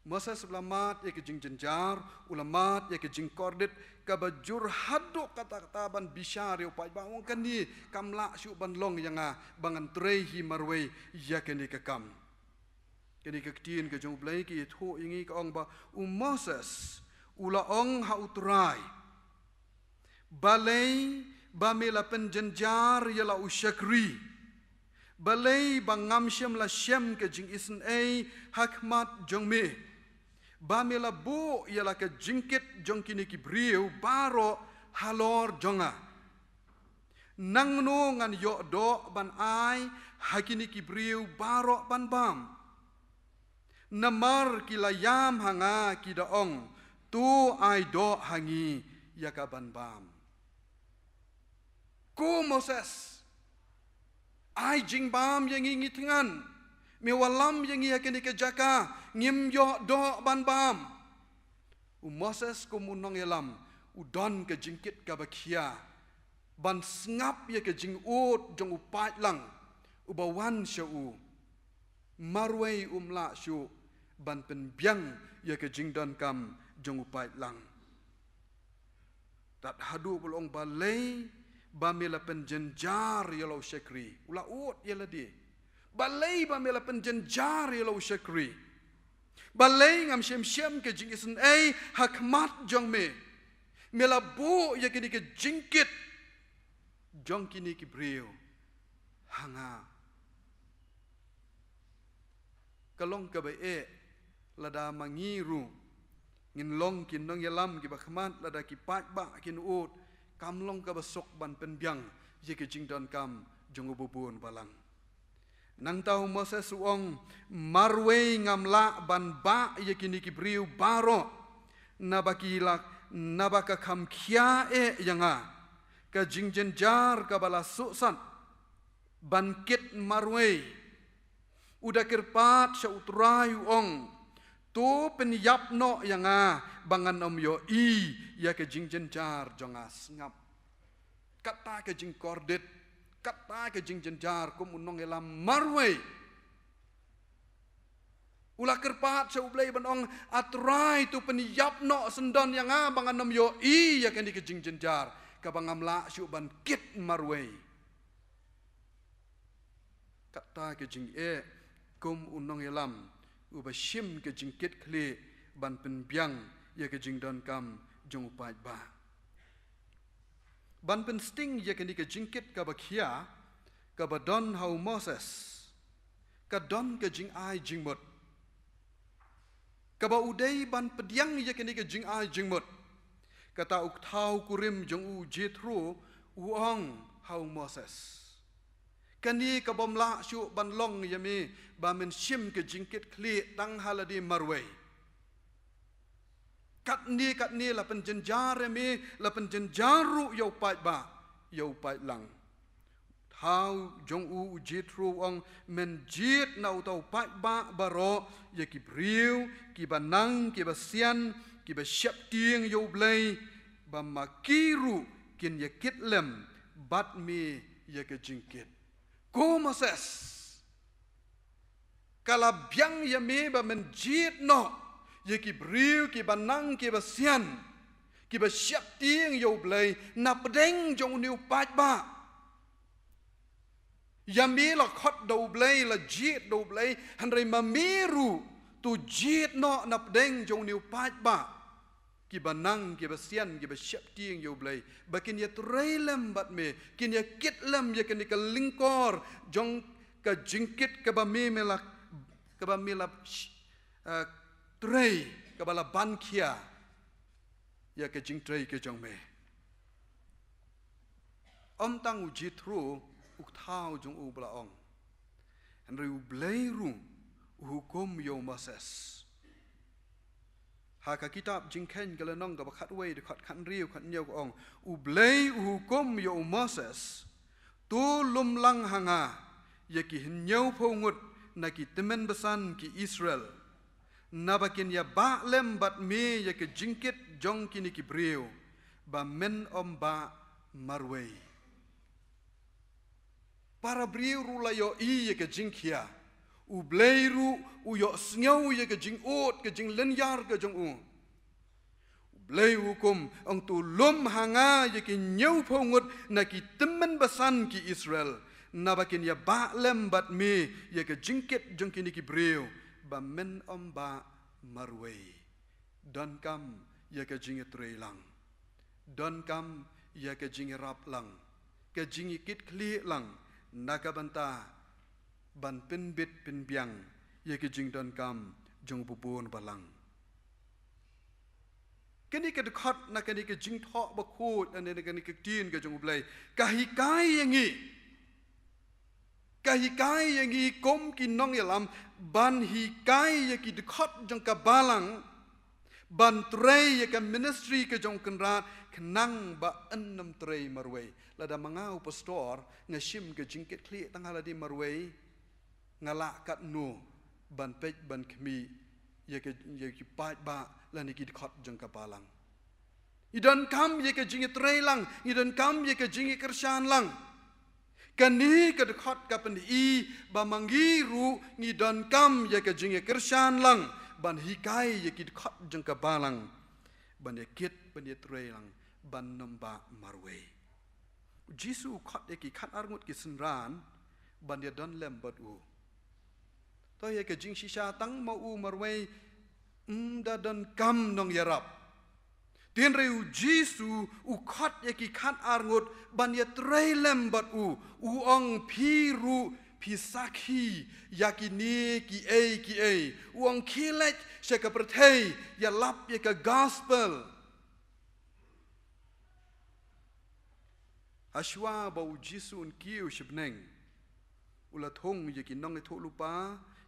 Moses u la mad ïa ka jingjynjar, u la mad ïa ka jingkordit, kaba jur haduh katta katta ban bishar ïa u paidbah, u ong kane kam lah shuh ban long ïa nga ba ngan trei hi marwei ïa kane ka kam. Kane ka ktien ka jong U Blei ka ïathuh ïa ngi, ka ong ba u Moses u la ong ha U Trai, balei ba me la pynjynjar ïa la u shakri? Balei ba ngam shym la shem ka jingisynei ha khmat jong me, ba me la buh ïa la ka jingkit jong kine ki briew baroh halor jong nga? Nangno ngan ïoh doh ban ai ha kine ki briew baroh ban bam? Namar ki la ïam ha nga, ki da ong, to ai doh ha ngi ïa ka ban bam. Ko Moses, ai jingbam ïa ngi, ngi thngan. Me wallam ïa ngi ha kane ka jaka, ngim ïoh doh ban bam. U Moses kum u nongïalam u don ka jingkit kaba khia ban sngap ïa ka jingud jong u paidlang uba wan sha u. Marwei um lah shuh ban pynbiang ïa ka jingdonkam jong u paidlang. Tad haduh ba u la ong, balei ba me la pynjynjar ïa la u shakri? U la ud ïa lade. Balei ba me la pynjynjar ïa la u shakri? Balei ngam shym shem ka jingisynei ha khmat jong me? Me la buh ïa kane ka jingkit jong kine ki briew ha nga. Ka long kaba eh lada ma ngi ruh ngin long ki nongïalam kiba khmat, lada ki paidbah kin ud, kam long kaba suk ban pynbiang ïa ka jingdonkam jong uba bun balang. Nangta u Moses u ong, marwei ngam lah ban bah ïa kine ki briew baroh, naba ki la, naba ka kham khia eh ïa nga ka jingjynjar kaba la suhsat ban kit marwei. U da kyrpad sha U Trai, u ong, to pynïap noh ïa nga ba ngan ym ïohi ïa ka jingjynjar jong nga. Sngap. Kata ka jingkordit, kata ka jingjynjar kum u nongïalam marwei. U la kyrpad sha U Blei ban ong, A Trai, to pynïap noh syndon ïa nga ba ngan ym ïohi ïa kane ka jingjynjar, kaba ngam lah shuh ban kit marwei. Kata ka jingeh kum u nongïalam uba shim ka jingkit khlieh ban pynbiang ïa ka jingdonkam jong u paidbah. Ban pynsting ïa kane ka jingkit kaba khia kaba don ha u Moses, ka don ka jingai jingmut kaba u dei ban pdiang ïa kane ka jingai jingmut. Kata u kthaw kurim jong u, u Jethro, u ong ha u Moses, kane ka bym lah shuh ban long ïa me ba men shim ka jingkit khlieh tang ha lade marwei. Katne katne la pynjynjar ïa me, la pynjynjar ruh ïa u paidbah, ïa u paidlang. Kthaw jong u, u Jethro, u ong, men jied na uta u paidbah baroh ïa ki briew kiba nang, kiba sian, kiba sheptieng ïa U Blei, ba ma ki ruh kin ïa kit lem bad me ïa ka jingkit. Ko Moses, ka la biang ïa me ba men jied noh ïa ki briew kiba nang, kiba sian, kiba sheptieng ïa U Blei na pdeng jong une u paidbah. Ïa me la khot da U Blei, la jied da U Blei, hynrei ma me ruh to jied noh na pdeng jong une u paidbah kiba nang, kiba sian, kiba sheptieng ïa U Blei, ba kin ïa trei lem bad me, kin ïa kit lem ïa kane ka lyngkor jong ka jingkit kaba me, me la, kaba me la, sh-, eh, trei, kaba la ban khia ïa ka jingtrei ka jong me. Ym tang u Jethro u kthaw jong u ba la ong, hynrei U Blei ruh u hukum ïa u Moses. Ha ka kitab Jingkheiñ ka lynnong kaba khatwei, dkhot khathynriew, khathynñiew ka ong, U Blei u hukum ïa u Moses, to lum lang ha nga ïa ki hynñiewphew ngut na ki tymmen basan ki Israel, naba kin ïa bah lem bad me ïa ka jingkit jong kine ki briew, ba men ym bah marwei. Para briew ruh la ïohi ïa ka jingkhia. U Blei ruh u ïohsngew ïa ka jingud, ka jinglynñiar ka jong u. U Blei u hukum, ong, to lum ha nga ïa ki hynñiewphew ngut na ki tymmen basan ki Israel, naba kin ïa bah lem bad me ïa ka jingkit jong kine ki briew, ba men ym bah marwei. Donkam ïa ka jingïatreilang. Donkam ïa ka jingïarap lang, ka jingïakitkhlieh lang, na ka bynta ban pynbit pynbiang ïa ka jingdonkam jong u ba bun balang. Kane ka dkhot, na kane ka Jingthoh Bakhuid, na kane ka ktien ka jong U Blei, ka hikai ïa ngi. Ka hikai ïa ngi kum ki nongïalam ban hikai ïa ki dkhot jong ka balang, ban trei ïa ka ministry ka jong u Kynrad, khnang ba yn ym trei marwei. Lada ma nga u pastor, nga shim ka jingkitkhlieh tang ha lade marwei, nga lah katno ban peit ban khmih ïa ka, ïa ki paidbah lane ki dkhot jong ka balang? Ngi donkam ïa ka jingïatreilang, ngi donkam ïa ka jingïakyrshan lang. Kane ka dkhot ka pyni ba ma ngi ruh ngi donkam ïa ka jingïakyrshan lang, ban hikai ïa ki dkhot jong ka balang, ban ïakit, ban ïatreilang, ban ym bah marwei. U Jisu u khot ïa ki khatar ngut ki synran ban ïadon lem bad u. To ïa ka jingshisha tang ma u marwei, ym da donkam nongïarap. Hynrei u Jisu u khot ïa ki khatar ngut ban ïatrei lem bad u. U ong, phi ruh phi sakhi ïa kine kiei kiei. U ong, khie leit sha ka pyrthei, ïalap ïa ka gospel. Hashwa ba u Jisu un kiew sha bneng, u la thung ïa ki nongïathuhlypa,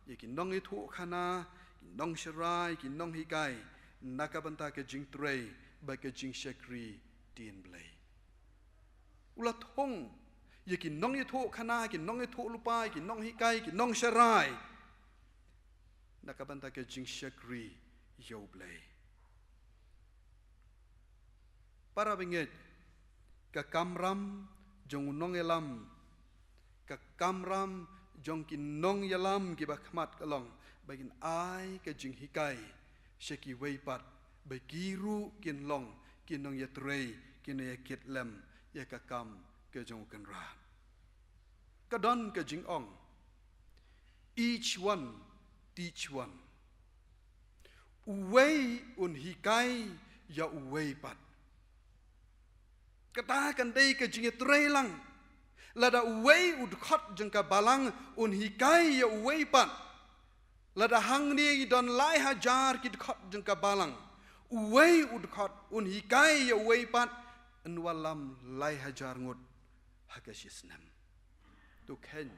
ïa ki nongïathuhkhana, ki nongsharai, ki nonghikai, na ka bynta ka jingtrei bad ka jingshakri ktien Blei. U la thung ïa ki nongïathuhkhana, ki nongïathuhlypa, ki nonghikai, ki nongsharai, na ka bynta ka jingshakri ïa U Blei. Para bangeit, ka kamram jong u nongïalam, ka kamram jong ki nongïalam kiba khmat ka long ba kin ai ka jinghikai sha kiwei pat, ba ki ruh kin long ki nongïatrei, ki nongïakit lem ïa ka kam ka jong u Kynrad. Ka don ka jingong, each one teach one. Uwei un hikai ïa uwei pat. Kata kan dei ka jingïatreilang. Lada uwei u dkhot jong ka balang un hikai ïa uwei pat, lada hangne i don lai hajar ki dkhot jong ka balang, uwei u dkhot un hikai ïa uwei pat, yn wallam lai hajar ngut ha ka shi snem. To kheiñ,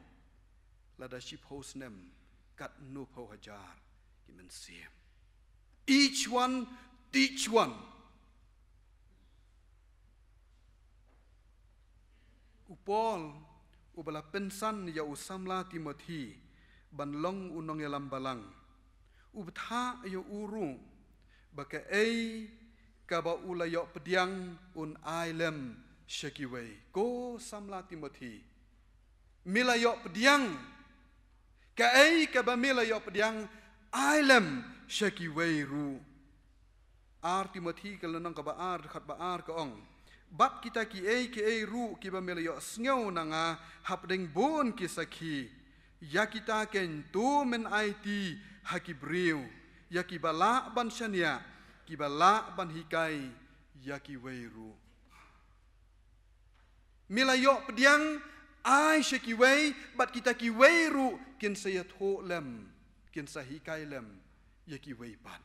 lada shiphew snem, katno phew hajar ki mynsiem. Each one teach one. U Paul, uba la pynsan ïa u samla Timothi ban long u nongïalam balang, u bthah ïa u ruh ba kaei kaba u la ïoh pdiang un ai lem sha kiwei. Ko samla Timothi, me la ïoh pdiang. Kaei kaba me la ïoh pdiang, ai lem sha kiwei ruh. Ar Timothi ka lynnong kaba ar, dkhot ba ar ka ong, bad kita kiei kiei ruh kiba me la ïohsngew na nga hapdeng bun ki sakhi, ïa kita keiñ to men aiti ha ki briew, ïa kiba lah ban shaniah, kiba lah ban hikai ïa kiwei ruh. Me la ïoh pdiang, ai sha kiwei, bad kita kiwei ruh kin sa ïathuh lem, kin sa hikai lem ïa kiwei pat.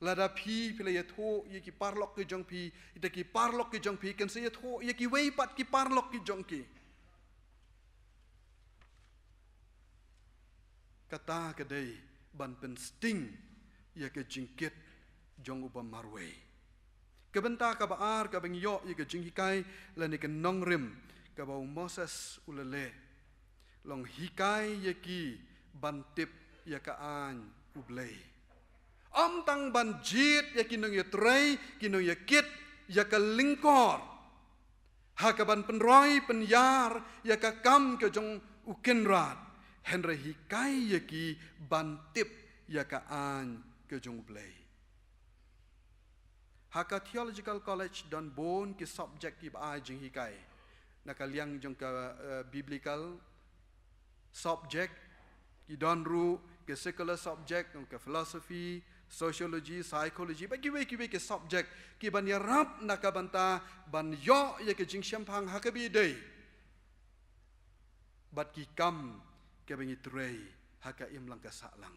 Lada phi, phi la ïathuh ïa ki paralok ki jong phi, kita ki paralok ki jong phi kin sa ïathuh ïa kiwei pat ki paralok ki jong ki. Kata ka dei ban pynsting ïa ka jingkit jong u bym marwei. Ka bynta kaba ar kaba ngi ïoh ïa ka jinghikai lane ka nongrim kaba u Moses u la leh, long hikai ïa ki ban tip ïa ka aiñ U Blei. Ym tang ban jied ïa ki nongïatrei, ki nongïakit ïa ka lyngkor ha kaban pynroi pynïar ïa ka kam ka jong u Kynrad, hynrei hikai ïa ki ban tip ïa ka aiñ ka jong U Blei. Ha ka Theological College don bun ki subject kiba ai jinghikai na ka liang jong ka, eh, biblical subject, ki don ruh ki secular subject, ka philosophy, sociology, psychology, bad kiwei kiwei ki subject kiban ïarap na ka bynta ban ïoh ïa ka jingshemphang ha kaba ïadei bad ki kam kiba ngi trei ha ka imlang ka sahlang.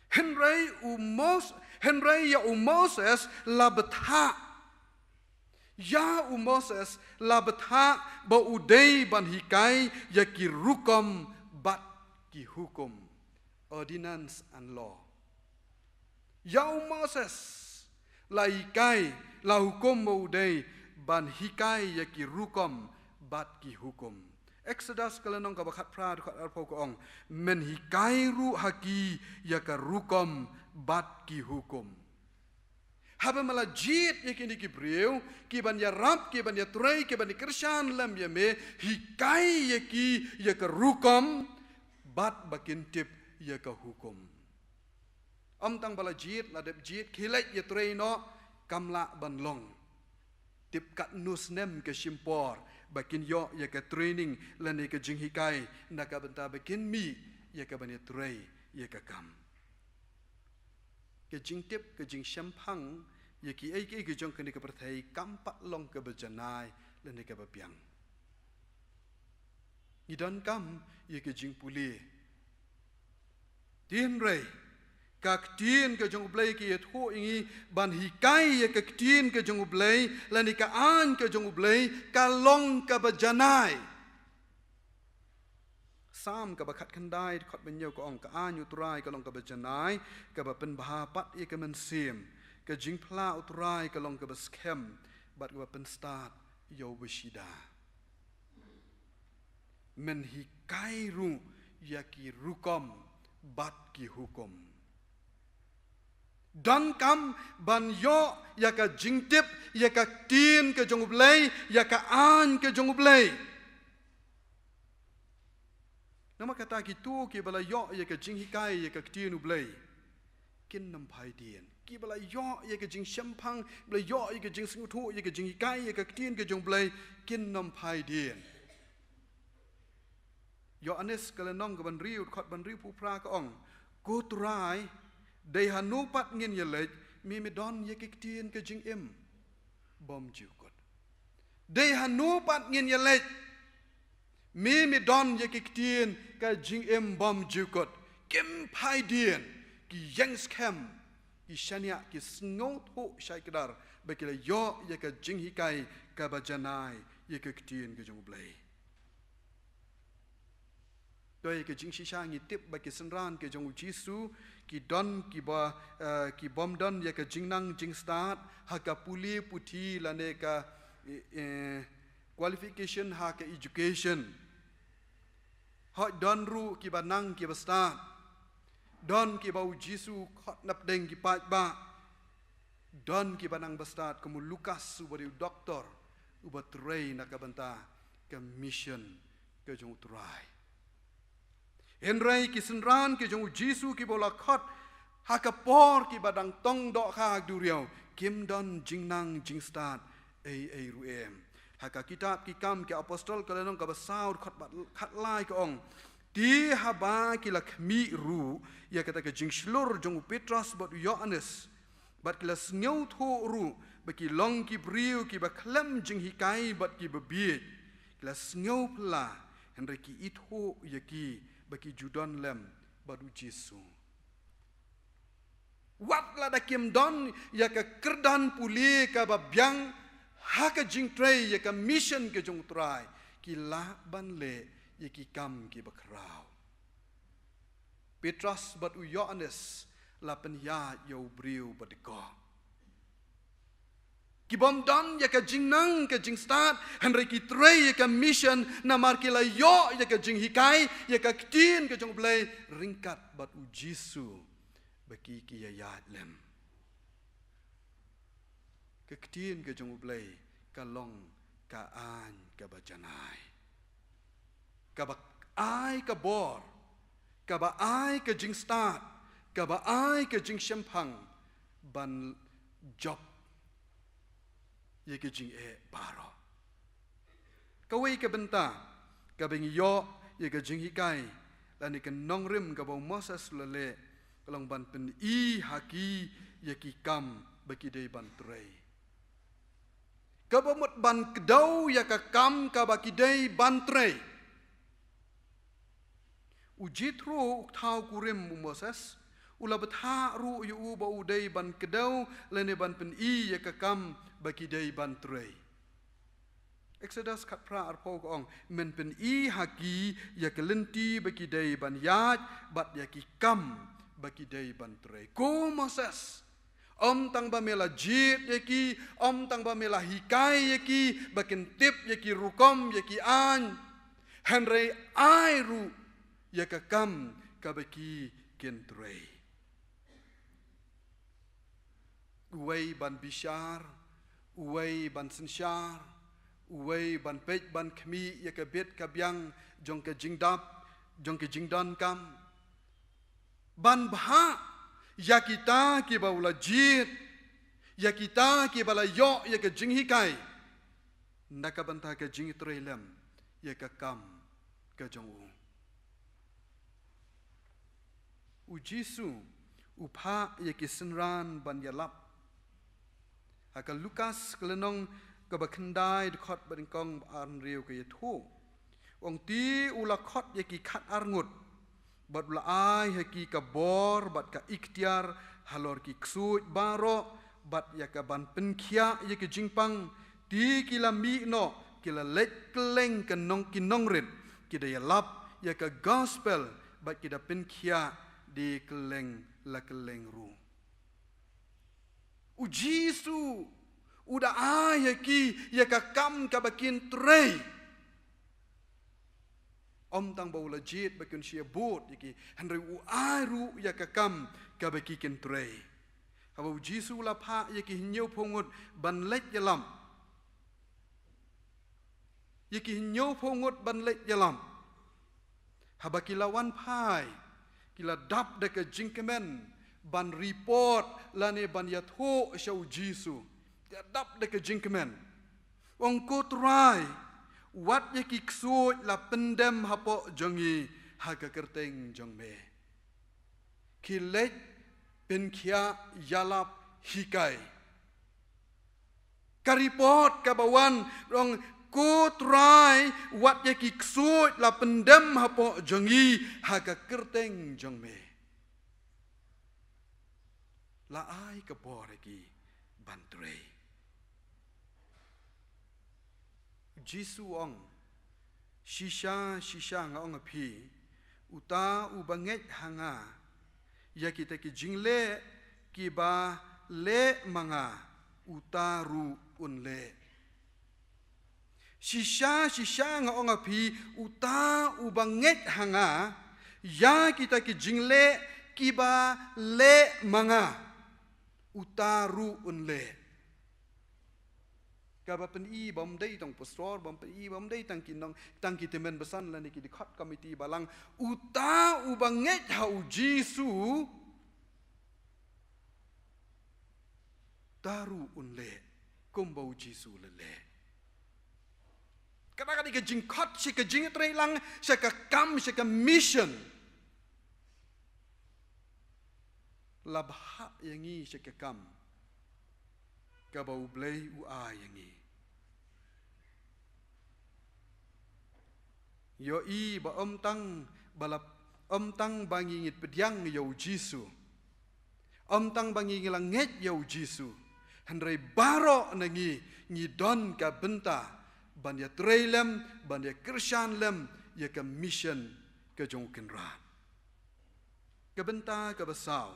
Hynrei u Mos-, hynrei ïa u Moses la bthah. Ïa u Moses la bthah ba u dei ban hikai ïa ki rukom bad ki hukum. Ordinance and law. Ïa u Moses la hikai, la hukum ba u dei ban hikai ïa ki rukom bad ki hukum. Exodus ka lynnong kaba khatphra, khatarphew ka ong, men hikai ruh ha ki ïa ka rukom bad ki hukum. Haba me la jied ïa kine ki briew kiban ïarap, kiban ïatrei, kiban ïakyrshan lem ïa me, hikai ïa ki ïa ka rukom bad ba kin tip ïa ka hukum. Ym tang ba la jied, la dep jied, khie leit ïatrei noh, kam lah ban long. Tip katno snem ka shim por ba kin ïoh ïa ka training lane ka jinghikai na ka bynta ba kin mih ïa kaban ïatrei ïa ka kam. Ka jingtip, ka jingshemphang ïa kiei kiei ki jong kane ka pyrthei kam pat long kaba janai lane kaba biang. Ngi donkam ïa ka jingpule. Hynrei ka ktien ka jong U Blei ka ïathuh ïa ngi ban hikai ïa ka ktien ka jong U Blei lane ka aiñ ka jong U Blei ka long kaba janai. Salm kaba khatkhyndai, dkhot ba hynñiew ka ong, ka aiñ U Trai ka long kaba janai, kaba pynbha pat ïa ka mynsiem. Ka jingphla U Trai ka long kaba skhem bad kaba pynstad ïa uba shida. Men hikai ruh ïa ki rukom bad ki hukum. Donkam ban ïoh ïa ka jingtip ïa ka ktien ka jong U Blei, ïa ka aiñ ka jong U Blei. Namar kata kito kiba la ïoh ïa ka jinghikai ïa ka ktien U Blei kin ym phai dien. Kiba la ïoh ïa ka jingshemphang, ba la ïoh ïa ka jingsngewthuh, ïa ka jinghikai ïa ka ktien ka jong U Blei kin ym phai dien. Ïoannis ka lynnong kaba hynriew, dkhot ba hynriewphew phra ka ong, Ko Trai, dei hano pat ngin ïaleit, me me don ïa ka ktien ka jingim bymjukut. Dei hano pat ngin ïaleit, me me don ïa ka ktien ka jingim bymjukut. Kim phai dien, ki ïeng skhem, ki shaniah, ki sngewthuh shai kdar ba ki la ïoh ïa ka jinghikai kaba janai ïa ka ktien ka jong U Blei. To ïa ka jingshisha ngi tip ba ki synran ki jong U Jisu ki don kiba, eh, ki bym don ïa ka jingnang jingstad ha ka pule puthi lane ka, eh, eh, qualification ha ka education. Hooid don ruh kiba nang kiba stad. Don kiba U Jisu khot napdeng ki paidbah. Don kiba nang ba stad kum u Lukas uba dei u doktor uba trei na ka bynta ka mission ka jong U Trai. Hynrei ki synran ki jong U Jisu kiba u la khot ha ka por kiba dang tong dohkha ha ka duriaw kim don jingnang jingstad ei ei ruh em. Ha ka kitab Ki Kam ki Apostol ka lynnong kaba saw dkhot ba khatlai ka ong, te haba ki la khmih ruh ïa kata ka jingshlur jong u Petros bad u Ïoannis, bad ki la sngewthuh ruh ba ki long ki briew kiba khlem jinghikai bad kiba bieit, ki la sngewphylla, hynrei ki ithuh ïa ki ba ki ju don lem bad U Jisu. Wat lada kim don ïa ka kyrdan pule kaba biang ha ka jingtrei ïa ka mission ka jong U Trai, ki lah ban leh ïa ki kam kiba khraw. Petros bad u Ïoannis la pynïaid ïa u briew ba dkoh. Ki bym don ïa ka jingnang ka jingstad, hynrei ki trei ïa ka mission, namar ki la ïoh ïa ka jinghikai, ïa ka ktien ka jong U Blei ryngkat bad U Jisu, ba ki ki ïaid lem. Ka ktien ka jong U Blei ka long ka aiñ kaba janai, kaba ai ka bor, kaba ai ka jingstad, kaba ai ka jingshemphang ban jop ïa ka jingeh baroh. Kawei ka bynta kaba ngi ïoh ïa ka jinghikai lane ka nongrim kaba u Moses u la leh, ka long ban pyni ha ki ïa ki kam ba ki dei ban trei. Kaba mut ban kdew ïa ka kam kaba ki dei ban trei. U Jethro, u thaw kurim u Moses, u la bthah ruh ïa u ba u dei ban kdew lane ban pyni ïa ka kam ba ki dei ban trei. Exodus khatphra arphew ka ong, men pyni ha ki ïa ka lynti ba ki dei ban ïaid, bad ïa ki kam ba ki dei ban trei. Ko Moses, ym tang ba me la jied ïa ki, ym tang ba me la hikai ïa ki ba kin tip ïa ki rukom, ïa ki aiñ, hynrei ai ruh ïa ka kam kaba ki kin trei. Uwei ban bishar, uwei ban synshar, uwei ban peit ban khmih ïa ka bit ka biang jong ka jingdap, jong ka jingdonkam. Ban bha ïa kita kiba u la jied, ïa kita kiba la ïoh ïa ka jinghikai na ka bynta ka jingtrei lem ïa ka kam ka jong u. U Jisu u phah ïa ki synran ban ïalap. Ha ka Lukas ka lynnong kaba khyndai, dkhot ba nyngkong ba arphew ka ïathuh. U ong, te u la khot ïa ki khatar ngut, bad u la ai ha ki ka bor bad ka iktiar halor ki ksuid baroh, bad ïa ka ban pynkhiah ïa ki jingpang. Te ki la mih noh, ki la leit kylleng ka nong, ki nongrit, ki da ïalap ïa ka gospel, bad ki da pynkhiah de kylleng la kylleng ruh. U Jisu u da ai ha ki ïa ka kam kaba kin trei. Ym tang ba u la jied ba kin shim bud ïa ki, hynrei u ai ruh ïa ka kam kaba ki kin trei. Haba u Jisu u la phah ïa ki hynñiewphew ngut ban leit ïalap, ïa ki hynñiewphew ngut ban leit ïalap. Haba ki la wan phai, ki la dap da ka jingkmen ban report lane ban ïathuh sha u Jisu. Ki la dap da ka jingkmen. U ong, ko Trai, wat ïa ki ksuid la pyndem hapoh jong ngi ha ka kyrteng jong me. Ki leit pynkhiah, ïalap, hikai. Ka report kaba wan, u ong, ko Trai, wat ïa ki ksuid la pyndem hapoh jong ngi ha ka kyrteng jong me. La ai ka bor ha ki ban trei. Jisu u ong, shisha shisha nga ong ha phi, uta uba ngeit ha nga, ïa kita ki jingleh kiba leh ma nga, uta ruh un leh. Shisha shisha nga ong ha phi, uta uba ngeit ha nga, ïa kita ki jingleh kiba leh ma nga, uta ruh un leh. Kaba pyni bym dei tang pastor, bym pyni bym dei tang ki nong, tang ki tymmen basan lane ki dkhot komiti balang. Uta uba ngeit ha u Jisu, uta ruh un leh kumba u Jisu u la leh. Kata ka dei ka jingkhot sha ka jingtrei lang, sha ka kam, sha ka mission. La bha ïa ngi sha ka kam kaba U Blei u ai ïa ngi. Ïohi ba ym tang ba la, ym tang ba ngi ngeit pdiang ïa u Jisu, ym tang ba ngi la ngeit ïa u Jisu, hynrei baroh na ngi ngi don ka bynta ban ïatrei lem, ban ïakyrshan lem ïa ka mission ka jong u Kynrad. Ka bynta kaba saw,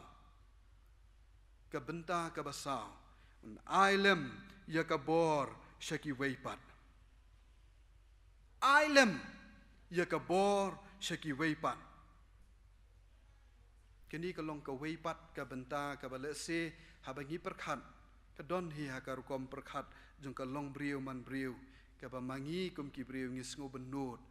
Ka bynta kaba saw, un ai lem ïa ka bor sha kiwei pat. Ai lem ïa ka bor sha kiwei pat. Kane ka long kawei pat ka bynta kaba lehse haba ngi pyrkhat, ka don hi ha ka rukom pyrkhat jong ka long briew man briew, kaba ma ngi kum ki briew ngi sngewbynnud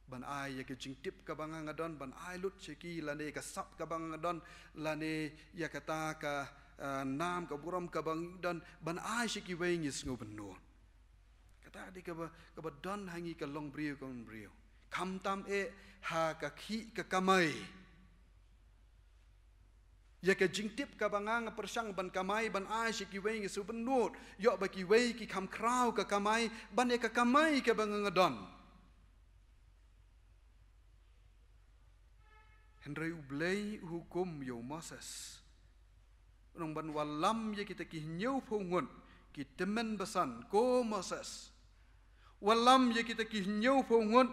ban ai ïa ka jingtip kaba nga nga don ban ai lut sha ki, lane ka sap kaba nga nga don, lane ïa kata ka, ah, nam ka burom kaba nga don ban ai sha kiwei, ngi sngewbynnud. Kata ka dei kaba, kaba don ha ngi ka long briew kum briew. Khamtam eh ha ka khih ka kamai. Ïa ka jingtip kaba nga nga pyrshang ban kamai ban ai sha kiwei, ngi sngewbynnud. Ïoh ba kiwei ki kham khraw ka kamai ban ïa ka kamai kaba nga nga don. Hynrei U Blei u hukum ïa u Moses, u ong ban wallam ïa kita ki hynñiewphew ngut ki tymmen basan, ko Moses, wallam ïa kita ki hynñiewphew ngut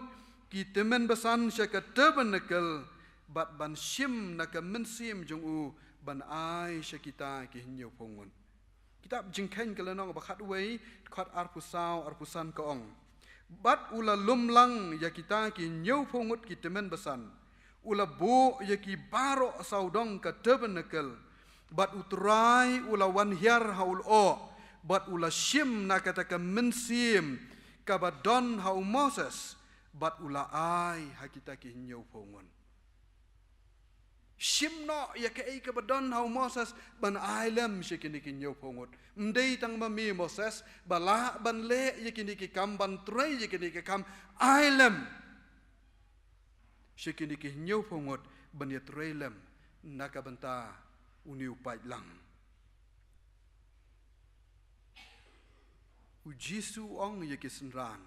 ki tymmen basan sha ka tabernacle, bad ban shim na ka mynsiem jong u ban ai sha kita ki hynñiewphew ngut. Kitab Jingkheiñ ka lynnong ba khatwei, dkhot arphew saw arphew san ka ong: Bad u la lum lang ïa kita ki hynñiewphew ngut ki tymmen basan, u la buh ïa ki baroh sawdong ka tabernacle, bad U Trai u la wan hiar ha u lyoh, bad u la shim na kata ka mynsiem kaba don ha u Moses, bad u la ai ha kita ki hynñiewphew ngut. Shim noh ïa kaei kaba don ha u Moses ban ai lem sha kine ki hynñiewphew ngut. Ym dei tang ma me Moses ba lah ban leh ïa kine ki kam, ban trei ïa kine ki kam, ai lem sha kine ki hynñiewphew ngut ban ïatrei lem na ka bynta une u paidlang. U Jisu u ong ïa ki synran: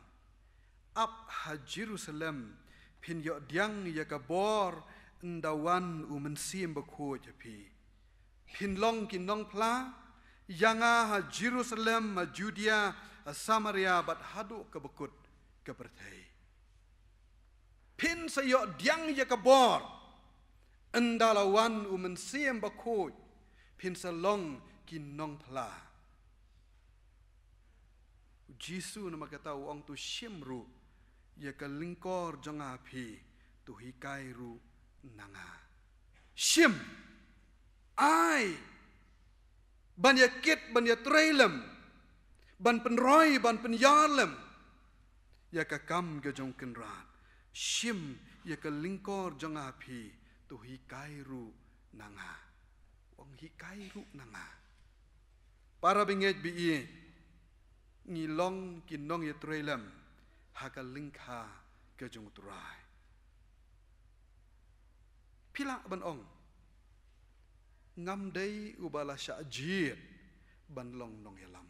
Ap ha Jerusalem, phin ïoh pdiang ïa ka bor ynda wan u Mynsiem Bakhuid ha phi. Phin long ki nongphla ïa nga ha Jerusalem, ha Judea, ha Samaria, bad haduh kaba kut ka pyrthei. Phin sa ïoh pdiang ïa ka bor ynda la wan u Mynsiem Bakhuid, phin sa long ki nongphla. U Jisu namar kata u ong: To shim ruh ïa ka lyngkor jong nga ha phi, to hikai ruh na nga. Shim, ai, ban ïa kit, ban ïa trei lem, ban pynroi, ban pynïar lem ïa ka kam ka jong Kynrad. Shim ïa ka lyngkor jong nga ha phi, to hikai ruh na nga. U ong hikai ruh na nga. Para bangeit ba ïeit, ngi long ki nongïatrei lem ha ka lyngkha ka jong U Trai. Phi lah ban ong, ngam dei uba la shah jied ban long nongïalam.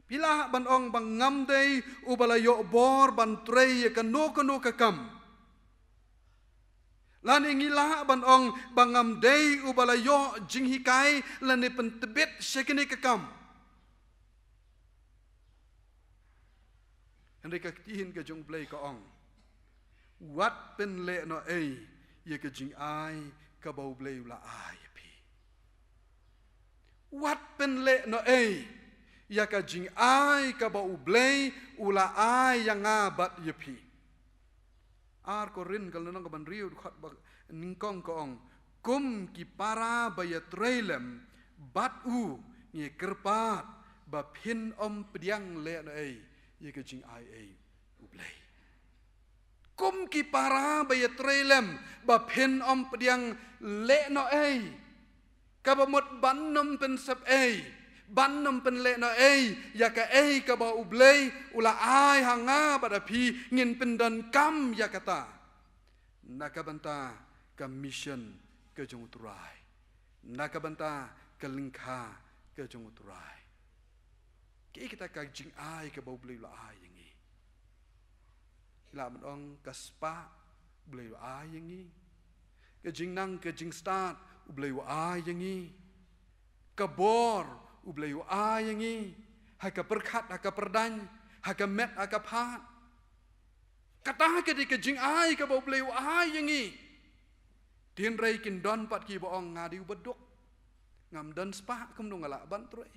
Phi lah ban ong ba ngam dei uba la ïoh bor ban trei ïa kano kano ka kam. Lane ngi lah ban ong ba ngam dei uba la ïoh jinghikai lane pyntbit sha kane ka kam. Hynrei ka ktien ka jong U Blei ka ong, wat pynlehnohei ïa ka jingai kaba U Blei u la ai ïa phi. Wat pynlehnohei ïa ka jingai kaba U Blei u la ai ïa nga bad ïa phi. Ar Korinth ka lynnong kaba hynriew, dkhot ba nyngkong ka ong, kum ki para ba ïatrei lem bad u, ngi kyrpad ba phin ym pdiang lehnohei ïa ka jingai ei U Blei. Kum ki para ba ïatrei lem ba phin ym pdiang lehnohei, kaba mut ban ym pynsep ei, ban ym pynlehnohei ïa kaei kaba U Blei u la ai ha nga bad ha phi, ngin pyndonkam ïa kata na ka bynta ka mission ka jong U Trai, na ka bynta ka lyngkha ka jong U Trai. Kaei kata ka jingai kaba U Blei u la ai ïa ngi? Lah ban ong ka spah U Blei u ai ïa ngi. Ka jingnang ka jingstad U Blei u ai ïa ngi. Ka bor U Blei u ai ïa ngi. Ha ka pyrkhat, ha ka pyrdaiñ, ha ka met, ha ka phad. Kata ka dei ka jingai kaba U Blei u ai ïa ngi. Hynrei kin don pat kiba ong, nga dei uba duk, ngam don spah, kumno nga lah ban trei?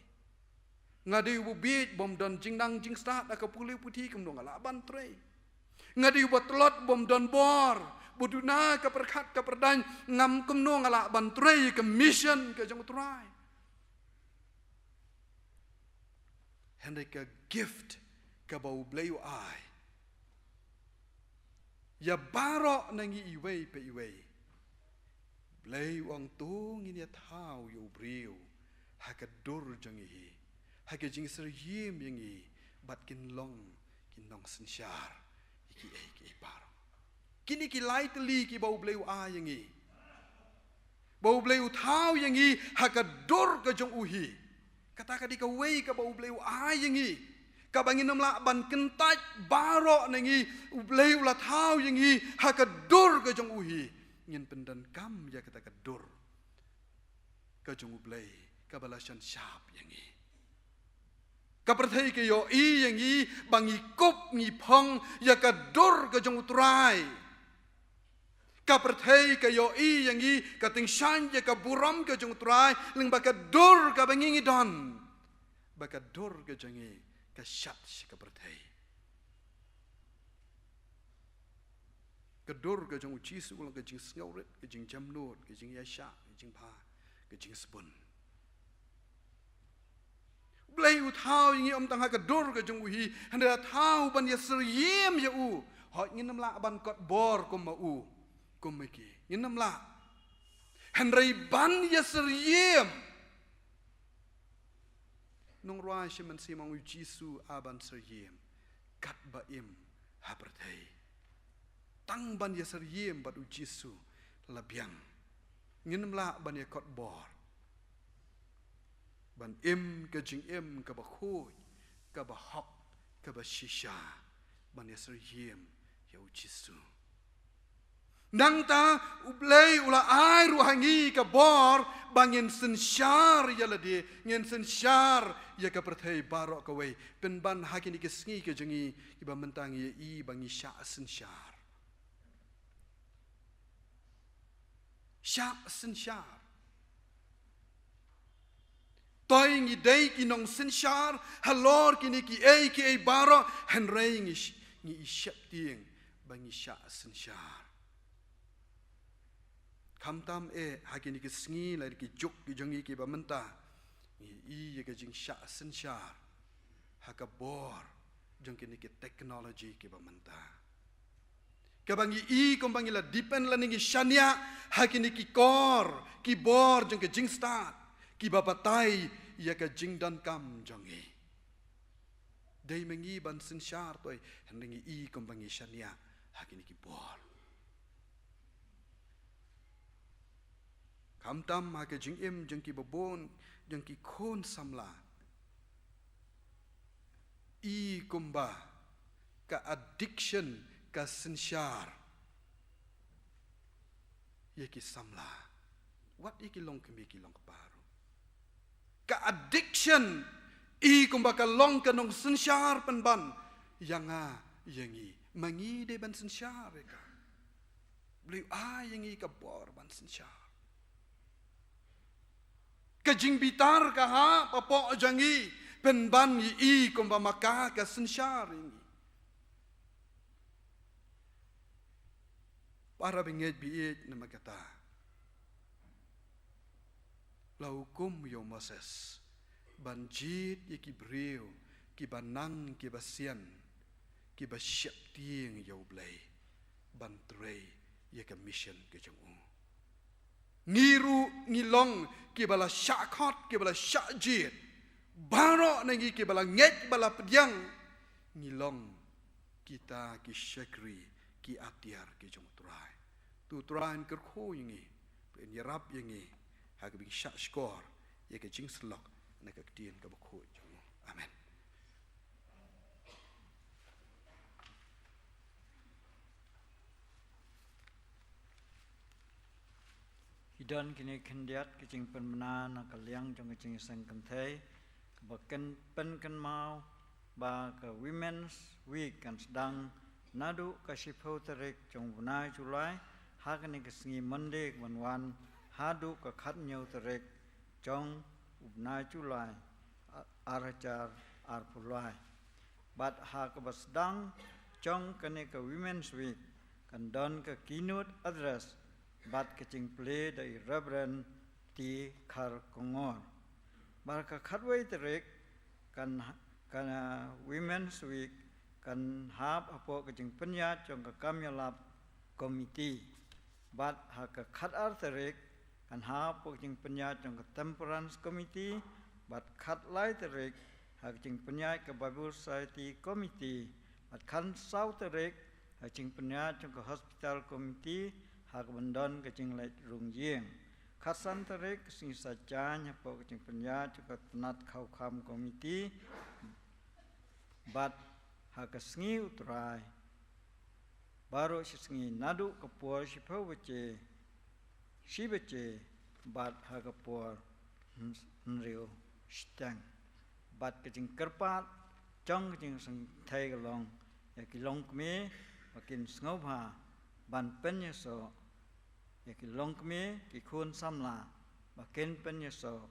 Nga dei uba bieit, bym don jingnang jingstad ha ka pule puthi, kumno nga lah ban trei? Nga dei uba tlot, bym don bor, ba duna ka pyrkhat ka pyrdaiñ, ngam, kumno nga lah ban trei ka mission ka jong U Trai? Hynrei ka gift kaba U Blei u ai ïa baroh na ngi iwei pa iwei, Blei u ong to ngin ïa thaw ïa u briew ha ka dur jong ngi hi, ha ka jingsyriem ïa ngi, bad kin long ki nongsynshar ïa kiei kiei baroh. Kine ki lai tylli kiba U Blei u ai ïa ngi, ba U Blei u thaw ïa ngi ha ka dur ka jong u hi. Kata ka dei kawei kaba U Blei u ai ïa ngi, kaba ngin ym lah ban kyntait. Baroh na ngi U Blei u la thaw ïa ngi ha ka dur ka jong u hi. Ngin pyndonkam ïa kata ka dur ka jong U Blei kaba la shon shap ïa ngi. Ka pyrthei ka ïohi ïa ngi ba ngi kup, ngi phong ïa ka dur ka jong U Trai. Ka pyrthei ka ïohi ïa ngi, ka tyngshaiñ ïa ka burom ka jong U Trai lyngba ka dur kaba ngi, ngi don. Ba ka dur ka jong ngi ka shat sha ka pyrthei. Ka dur ka jong U Jisu ka long ka jingsngewrit, ka jingjemnud, ka jingïaishah, ka jingbha, ka jingsbun. Blei u thaw ïa ngi ym tang ha ka dur ka jong u hi, hynrei u thaw ban ïasyriem ïa u. Hooid, ngin ym lah ban kot bor kum ma u, kum ma ki. Ngin ym lah. Hynrei ban ïasyriem. Nongrwai shi mynsiem, ong U Jisu, a ban syriem katba im ha pyrthei. Tang ban ïasyriem bad U Jisu la biang. Ngin ym lah ban ïakot bor ban im ka jingim kaba khuid, kaba hok, kaba shisha, ban ïasyriem ïa U Jisu. Nangta U Blei u la ai ruh ha ngi ka bor ba ngin synshar ïa lade, ngin synshar ïa ka pyrthei baroh kawei. Pynban ha kine ki sngi ka jong ngi kiba mynta, ngi ïohi ba ngi shah synshar. Shah synshar. Toi ngi dei ki nongsynshar halor kine kiei kiei baroh, hynrei ngi sh-, ngi i sheptieng ba ngi shah synshar. Khamtam eh ha kine ki sngi lane ki juk ki jong ngi kiba mynta, ngi i ïa ka jingshah synshar ha ka bor jong kine ki technology kiba mynta. Kaba ngi i kumba ngi la depend lane ngi shaniah ha kine ki kor, ki bor jong ka jingstad, kiba batai ïa ka jingdonkam jong ngi. Dei ma ngi ban synshar toi, hynrei ngi i kumba ngi shaniah ha kine ki bor. Khamtam ha ka jingim jong kiba bun, jong ki khun samla. I kumba ka addiction ka synshar ïa ki samla, wat ïa ki longkmie ki longkpa ruh. Ka addiction i kumba ka long ka nongsynshar pynban ïa nga ïa ngi. Ma ngi dei ban synshar ïa ka. Blei u ai ïa ngi ka bor ban synshar. Ka jingbitar ka hap hapoh jong ngi, pynban ngi i kumba ma ka ka synshar ïa ngi. Para bangeit, baieit, namar kata la hukum ïa u Moses ban jied ïa ki briew kiba nang, kiba sian, kiba sheptieng ïa U Blei ban trei ïa ka mission ka jong u. Ngi ruh ngi long kiba la shah khot, kiba la shah jied. Baroh na ngi kiba la ngeit, ba la pdiang, ngi long kita ki shakri, ki atiar ki jong U Trai. To U Trai un kyrkhu ïa ngi, ba un ïarap ïa ngi ha kaba ngi shah shkor ïa ka jingsyllok na ka ktien kaba khuid jong u. Amen. Ki don kine khyndiat ki jingpynbna na ka liang jong ka jingïaseng kynthei, kaba pynkynmaw ba ka Women's Week kan sdang naduh ka shiphew tarik jong u bnai July ha kane ka sngi Monday ka ban wan haduh ka khathynñiew tarik jong u bnai July, a-, ar hajar arphew lai. Bad ha kaba sdang jong kane ka Women's Week kan don ka keynote address bad ka jingplie da i Reverend T Kharkongor. Bad ka khatwei tarik kan, kan, ah, Women's Week kan hap hapoh ka jingpynïaid jong ka kam ïalap committee. Bad ha ka khatar tarik kan hap hapoh ka jingpynïaid jong ka Temperance Committee. Bad khatlai tarik ha ka jingpynïaid ka Bible Society Committee. Bad khatsaw tarik ha ka jingpynïaid jong ka Hospital Committee ha ka ban don ka jingleit rung ïing. Khatsan tarik ka sngi Saitjaiñ hapoh ka jingpynïaid jong ka Tnat Khawkham Committee. Bad ha ka sngi U Trai baroh shi sngi naduh ka por shiphew baje, shi baje, bad ha ka por hyn-, hynriew shiteng. Bad ka jingkyrpad jong ka jingsngewthuh ka long ïa ki longkmie ba kin sngewbha ban pynïasoh, ïa ki longkmie, ki khun samla ba kin pynïasoh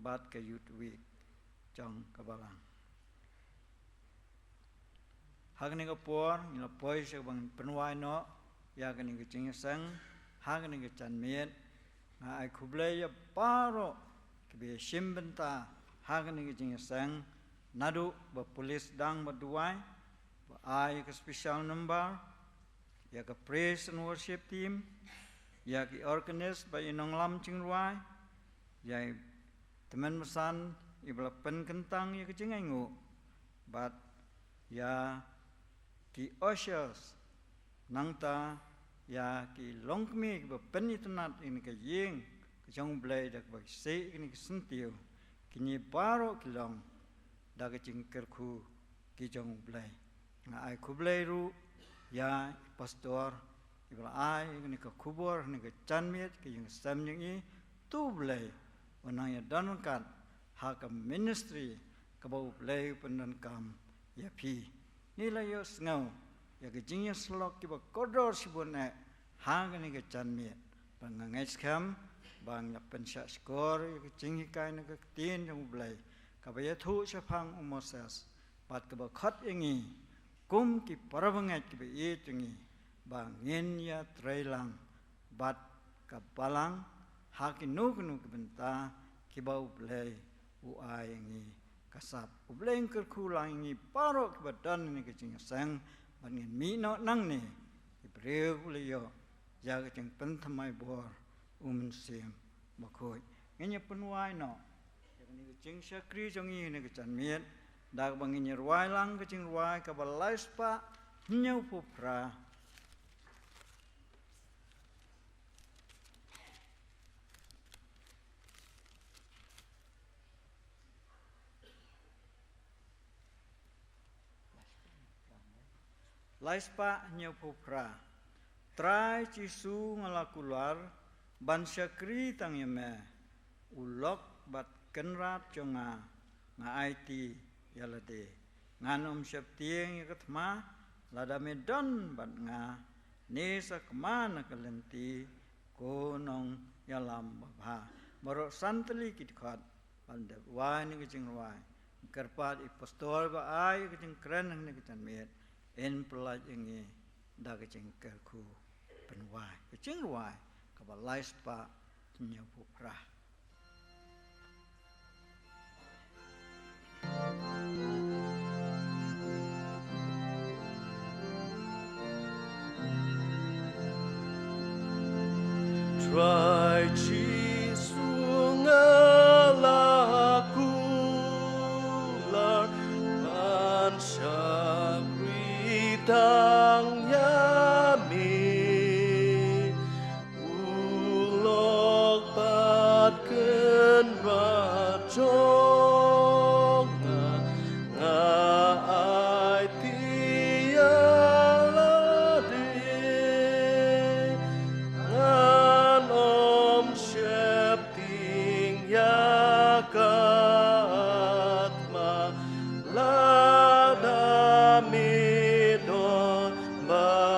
bad ka Youth Week jong ka balang. Ha kane ka por ngi la poi sha ka ban pynwai noh ïa kane ka jingïaseng ha kane ka janmiet. Nga ai khublei ïa baroh kiba ïashim bynta ha kane ka jingïaseng, naduh ba pulit dang ba duwai, ba ai ka special number, ïa ka praise and worship team, ïa ki organist bad i nonglam jingrwai, ïa i tymmen basan iba la pynkyntang ïa ka jingainguh, bad ïa ki ushers, nangta ïa ki longkmie kiba pynitynnad ïa kane ka ïing ka jong U Blei da kaba isih ïa kane ka syntiew. Kine baroh ki long da ka jingkyrkhu ki jong U Blei. Nga ai khublei ruh ïa i pastor iba la ai ïa kane ka khubor, ïa kane ka janmiet, ka ïing sem jong i. To U Blei un nang ïadon ryngkat ha ka ministry kaba U Blei u pyndonkam ïa phi. Ngi la ïohsngew ïa ka jingïasyllok kiba kordor shibun eh ha kane ka janmiet. Bad nga ngeit skhem ba ngi la pynshah shkor ïa ka jinghikai na ka ktien jong U Blei kaba ïathuh shaphang u Moses, bad kaba khot ïa ngi kum ki parabangeit kiba ïeit jong ngi ba ngin ïatreilang bad ka balang ha kino kino ki bynta kiba U Blei u ai ïa ngi. Ka sap U Blei un kyrkhu lang ïa ngi baroh kiba don ha kane ka jingïaseng, bad ngin mih noh nangne ki briew kiba la ïoh ïa ka jingpynthymmai bor u Mynsiem Bakhuid. Ngin ïa pynwai noh ïa kane ka jingshakri jong ngi ha kane ka janmiet da kaba ngin ïa rwai lang ka jingrwai kaba lai spah hynñiewphew phra. Lai spah hynñiewphew phra. Trai Jisu, nga la kular ban shakri tang ïa me. U lok bad kynrad jong nga, nga aiti ïa lade. Ngan ym sheptieng ïa ka thma lada me don bad nga, ne sa kma na ka lynti, ko nongïalam babha. Baroh san tylli ki dkhot ban dep wai ïa kane ka jingrwai. Kyrpad ïa i pastor ba ai ïa ka jingkren ha kane ka janmiet, in pyllait ïa ngi da ka jingkyrkhu pynwai. Ka jingrwai kaba lai spah hynñiewphew phra. Trai Jisu, nga la kular ban shakri tang ïa me. U lok bad kynrad jong nga, nga aiti ïa lade. Ngan ym sheptieng ïa ka thma lada me don bad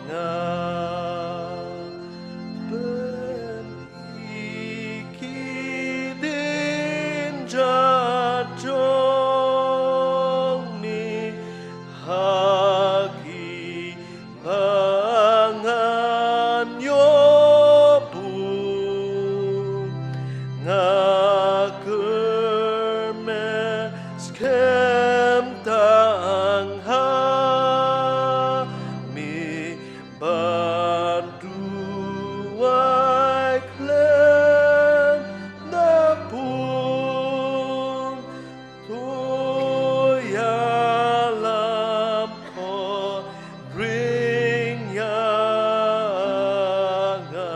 Nga pynïaid ki dien jait jong me ha kiba ngan ïoh bun. Nga kyrmen skhem tang ha me, bad duwai khlem da bun. To ïalam khot ring ïa nga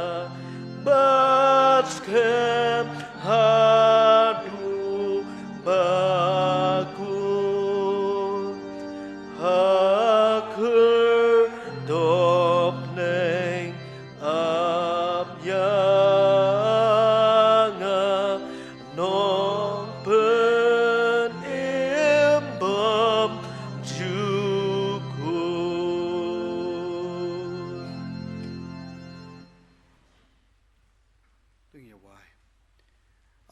bad skhem haduh ba kut. Ha khyrdop neng ap ïa nga, nongpynim bymjukut. To ngin ïa wai.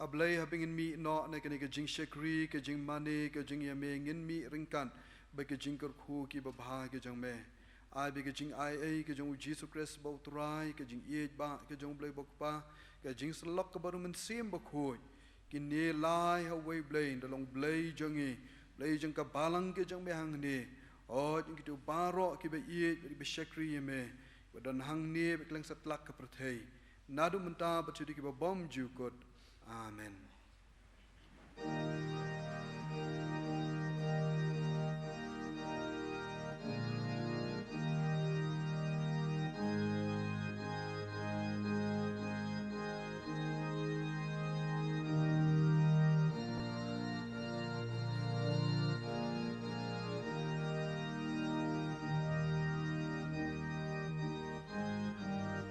A Blei, haba ngin mih noh na kane ka jingshakri, ka jingmane, ka jingïamih, ngin mih ryngkat bad ka jingkyrkhu kiba bha ka jong me. Ai ba ka jingaiei ka jong U Jisu Khrist ba U Trai, ka jingïeit ba ka jong U Blei ba U Kpa, ka jingsyllok kaba U Mynsiem Bakhuid, kine lai ha uwei Blei, da long Blei jong ngi, Blei jong ka balang ka jong me hangne. Hooid, ïa kito baroh kiba ïeit bad kiba shakri ïa me, ba don hangne bad kylleng satlak ka pyrthei, naduh mynta bad sha ki ba bymjukut. Amen.